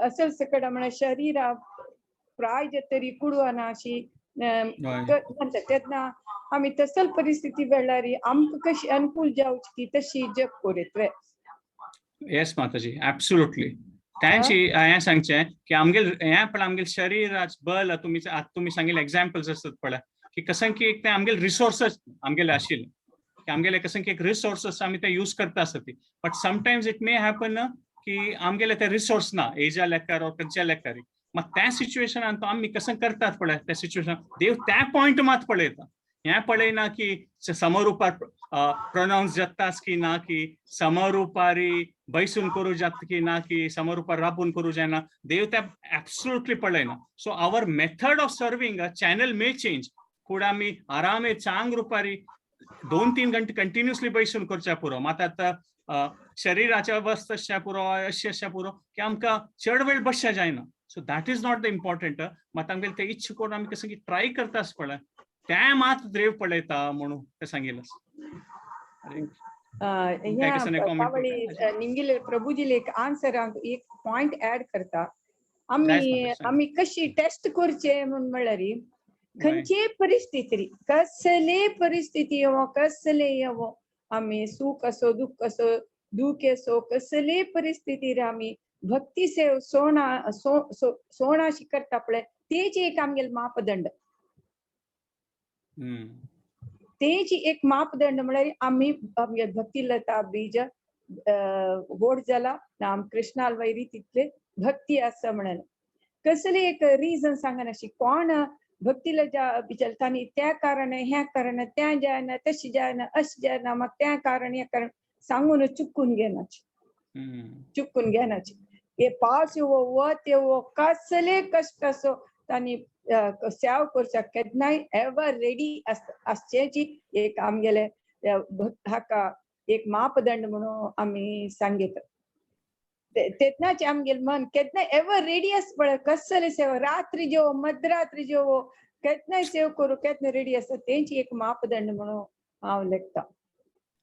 असं सकड म्हळ्यार शरीरा प्राय जे तरी कुडवाना अशी म्हणटा तेन्ना आमी तसल परिस्थिती वेळार आमकां कशी अनुकूल जावची ती तशी जप करीत. येस माताजी, ऍब्सोल्युटली. त्यांची हें सांगचें की आमगेल हें पळय आमगेल शरीर बल, तुमी आतां तुमी सांगिल्ले एग्जाम्पल्स आसतात पळय की कशें की एक ते आमगेले रिसोर्सस आमगेले आशिल्ले की आमगेले कशें की एक रिसोर्सस आमी ते यूज करता आसता ती, but sometimes it may happen की आमगेले ते रिसोर्स ना एजा लेखार ऑर खंयच्या लेखार, मात त्या सिच्युएशनान तो आमी कशें करतात पळय त्या सिच्युएशन देव त्या पॉयंट मात पळयता, हें पळयना की समरुपार प्रोनाउन्स जातास की ना, की समरुपारी बैसून करूं जाता की ना, की समरुपार राबून करूं जायना, देव त्या ऍब्सोल्युटली पळयना. So our method of serving channel may change, फुडें आमी आरामे चांग रुपारी 2-3 घंटे कंटिन्युअसली बैसून करच्या पुरो, मात आतां शरीराच्या अवस्था अशा पुरो अशें अशें पुरो की आमकां चड वेळ बसच्या जायना. So that is not the important. मात आमगेले ते इच्छा करून आमी कसं की ट्राय करता पळय तें मात देव पळयता म्हणून ते सांगिल्लें. ह्या पावळी निमगेले प्रभुजीले एक आन्सर, एक पॉइंट ऍड करता. आमी आमी कशी टेस्ट करचे म्हूण म्हणल्यार, खंयचीय परिस्थिती, कसले परिस्थिती येवो, कसले येवो, आमी सुख असो, दुःख असो, दुःख असो, कसले परिस्थितीर आमी भक्ती सेव सोणा सोणाशी करता पळय, तेच एक आमगेले मापदंड. तेच एक मापदंड म्हळ्यार आमी आमगे भक्ती लता बीज व्हड जाला ना, आम कृष्णाल वैरी तितले भक्ती आसा म्हणून. कसली एक रिजन सांगनाशी कोण भक्ती लजा बिचलतानी त्या कारण, ह्या कारण, त्या जायना, तशी जायना, अशी जायना, मग त्या कारण, ह्या कारण सांगून चुकून घेनाची, चुकून घेनाची. हे पावस येवो, वत येवो, कसले कश्ट असो, तांणी सेव करच्या केन्नाय एवर रेडी आसचेची एक आमगेले हाका एक मापदंड म्हणून आमी सांगित. तेन्नाच आमगेले मन केन्ना एवर रेडी आसता पळय, कसले सेवा, रात्री जेवो, मध्यरात्री जेवो, केन्नाय सेव करूं, केन्ना रेडी आसता, तेंची एक मापदंड म्हणून हांव लेखता.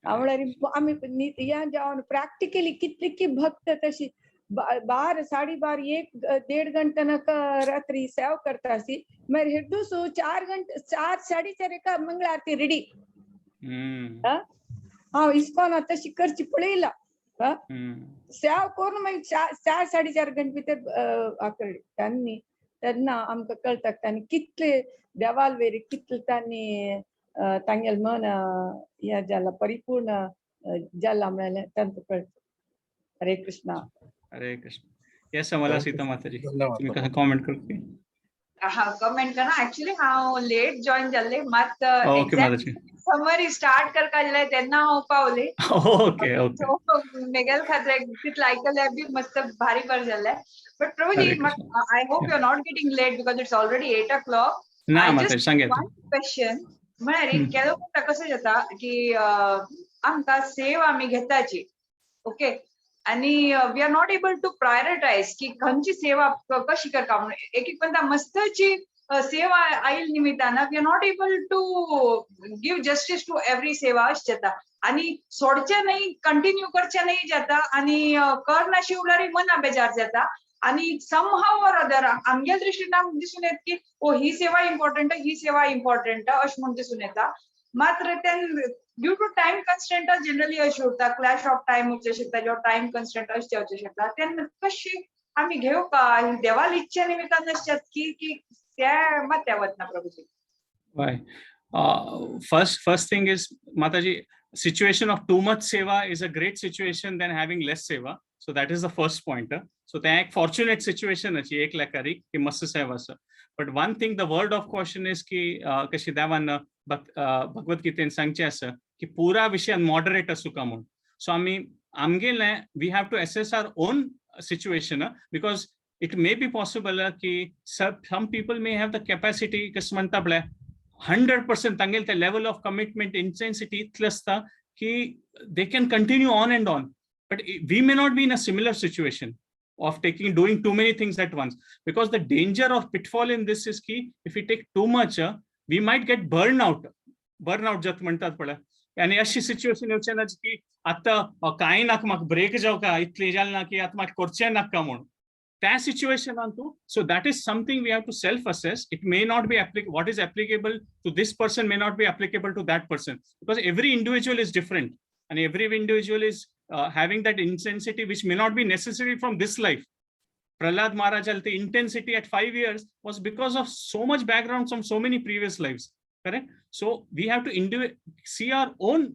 म्हळ्यार आमी ह्या जावन प्रॅक्टिकली कितली की भक्त तशी 12, 12:30, 1, 1.5 घंटा नका रात्री सेव करता अशी, मागीर हेडूसू 4 घंटे, 4, 4:30 एका मंगळ आरती रेडी. हांव इस्कॉन तशी करची पळयला. सेव करून मागीर 4, 4.5 घंटे भितर आकडी. तांणी तेन्ना आमकां कळटा तांणी कितले देवाल वेरी कितले तांणी तांगेले मन हें जाला, परिपूर्ण जाला म्हणल्यार तांकां कळटा. हरे कृष्णा. हरे कृष्ण. येस, मला सीता माताजी, तुम्ही कसं कॉमेंट करते? हा, कमेंट करा. ऍक्च्युली हांव लेट जॉईन जाल्ले मात ओके माताजी. समरी स्टार्ट करपा जाले तेन्ना हांव पावले. ओके ओके मेगेल खातीर तितलें आयकल्यार बी मस्त भारी बरें जालें. But Prabhuji, I hope you are not getting late because it's already 8 o'clock. ना माताजी, सांगेत. वन क्वेश्चन म्हळ्यार केलो कशें जाता की आमकां सेव आमी घेताची, ओके, आणि we are not able to prioritize की खंयची सेवा कशी करता म्हणून. एक एक म्हणटा मस्तची सेवा आयल निमित्तान we are not able to give justice to every सेवा अशें जाता, आनी सोडचें न्हय, कंटिन्यू करचें न्हय जाता, आनी कर नाशी उरल्यार मना बेजार जाता, आनी समहाव ऑर अदर आमगे दृश्टीन आमकां दिसून येता की ओ ही सेवा इम्पॉर्टंट, ही सेवा इम्पॉर्टंट अशें म्हूण दिसून येता. मात्र तेन्ना due to time constraint generally अशें उरता, क्लॅश ऑफ टायम उरचें शकता, किंवा टायम कन्स्ट्रंट अशें जावचें शकता. तेन्ना कशी आमी घेवपा देवाल इच्छे निमित्तान अशें की की त्या मात त्या वतना प्रभुजी? Why? First thing is, Mataji, situation of too much seva is a great situation than having less seva. So that is the first point. So ते एक fortunate situation अशी एक लेखारी की मस्त सेवा आसा. But one thing, the word of caution is की कशी देवान भगवत गीतेन सांगचें आसा की पुरा विशयान मॉडरेट आसूं का म्हणून. सो आमी आमगेले we have to assess our own situation, because it may be possible की some people may have the capacity, कसं म्हणटा पळय, 100% तांगेले ते लेवल ऑफ कमिटमेंट, इंटेन्सिटी इतलें आसता की they can continue on and on. But we may not be in a similar situation of taking doing too many things at once, because the danger of pitfall in this is की if we take too much, we might get burnout. Burnout जात म्हणतात पळय, आनी अशी situation येवचें ना की आतां कांय नाका, म्हाका ब्रेक जावका, इतलें जालें ना की आतां म्हाका करचें नाका म्हूण त्या सिच्युएशनान तूं. So that is something we have to self assess. It may not be what is applicable to this person may not be applicable to that person, because every individual is different and every individual is having that intensity which may not be necessary from this life. Prahlad Maharaj, the intensity at 5 years was because of so much background from so many previous lives, correct? So we have to see our own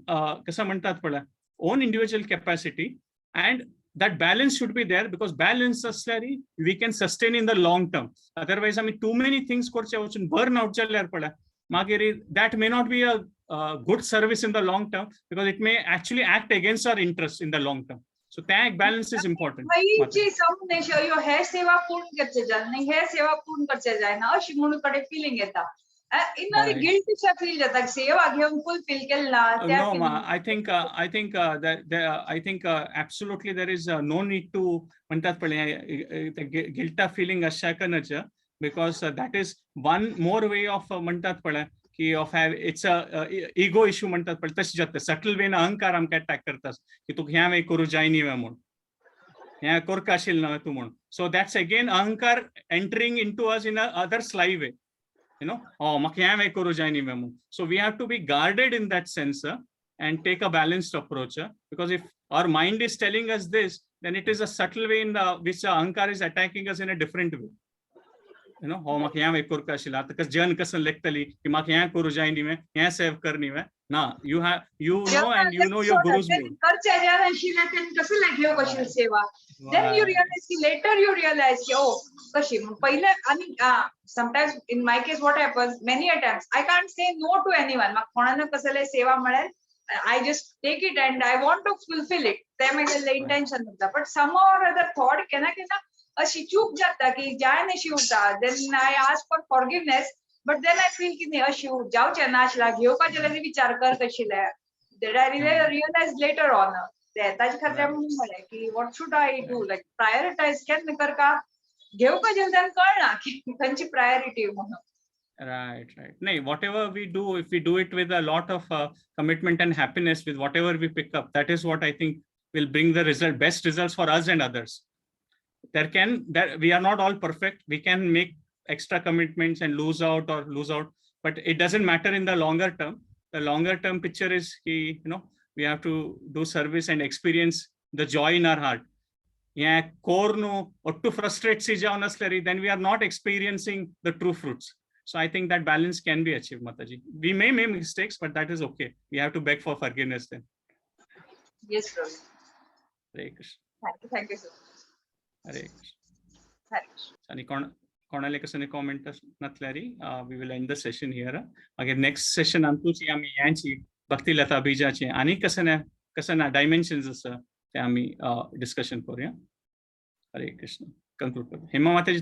कसं म्हणतात पळय, own individual capacity, and that balance should be there, because balance असल्यार we can sustain in the long term. Otherwise आमी too many things करचे वचून burn out जाल्यार पळय मागीर that may not be a good service in the long term, because it may actually act against our interest in the long term. So that balance is important. खंयची समज अयो हे सेवा पूर्ण करचे जाय न्ही, हे सेवा पूर्ण करचे जायना अशी म्हणून कडे फिलिंग येता, इन्ना गिल्टीशा फील जाता, सेवा घेवन फुल फील केले ना. No, ma, I think absolutely there is no need to म्हणतात पळय गिल्टा फिलिंग अशा नच, because that is one more way of म्हणतात पळय की of have it's a ego issue म्हणतात, पण तशें जाता. सटल वेन अहंकार आमकां अटॅक करता की तुका ह्या वे करूं जाय न्ही म्हूण, ह्या करका आशिल्लें न्हय तूं म्हूण. सो that's again अहंकार entering into us in a other sly way. Oh, म्हाका ह्या वे करूं जाय न्ही म्हूण. So we have to be guarded in that sense and take a balanced approach, because if our mind is telling us this, then it is a subtle way in the which the ahankar is attacking us in a different way. हो, म्हाका ह्या वे करका आशिल्लें, आतां कस जन कसं लेखतली की म्हाका हें करूं जाय न्ही, हें सेव कर न्ही. ना, you have, you know, and you know your guru's mood. करचे ज्या आशिल्लें तेन्ना कसं घेवंक आशिल्लें सेवा, then you realize की later you realize की, oh, कशी पहिले. आणि sometimes in my case, what happens, many a times I can't say no to anyone. म्हाका कोणान कसले सेवा म्हळ्यार I just take it and I want to fulfill it. ते मागीर intention उरता, but some or other thought केन्ना केन्ना अशी चूक जाता की जाय अशी उरता. Then I ask for forgiveness, but then I feel की न्ही, अशी जावचें ना आशिल्लें, घेवपाचें जाल्यार विचार कर कशिल्लें. That I realize later on. ते ताजे खातीर म्हणून म्हळें की what should I do, like prioritize केन्ना करका घेवपाचें तेन्ना कळना की खंयची प्रायोरिटी म्हणून. Right. No, whatever we do, if we do it with a lot of commitment and happiness with whatever we pick up, that is what I think will bring the result, best results for us and others. There can, that we are not all perfect. We can make extra commitments and lose out or lose out, but it doesn't matter in the longer term. The longer term picture is, we have to do service and experience the joy in our heart. Yeah, core no, or to frustrate si then we are not experiencing the true fruits. So I think that balance can be achieved, Mataji. We may make mistakes, but that is okay. We have to beg for forgiveness then. Yes, Prabhu. Hare Krishna. Thank you, thank you so much. Hare Krishna. Hare Krishna. आनी कोण कोणाले कसले comment नासल्यारी, we will end the session here. मागीर next session आमची आमी यांची भक्ती लता बीजाचे आनी कसं ना कसं ना डायमेन्शन्स आसा ते आमी डिस्कशन करूया. हरे कृष्ण. कंक्लूड करूया. हेमा माताजी.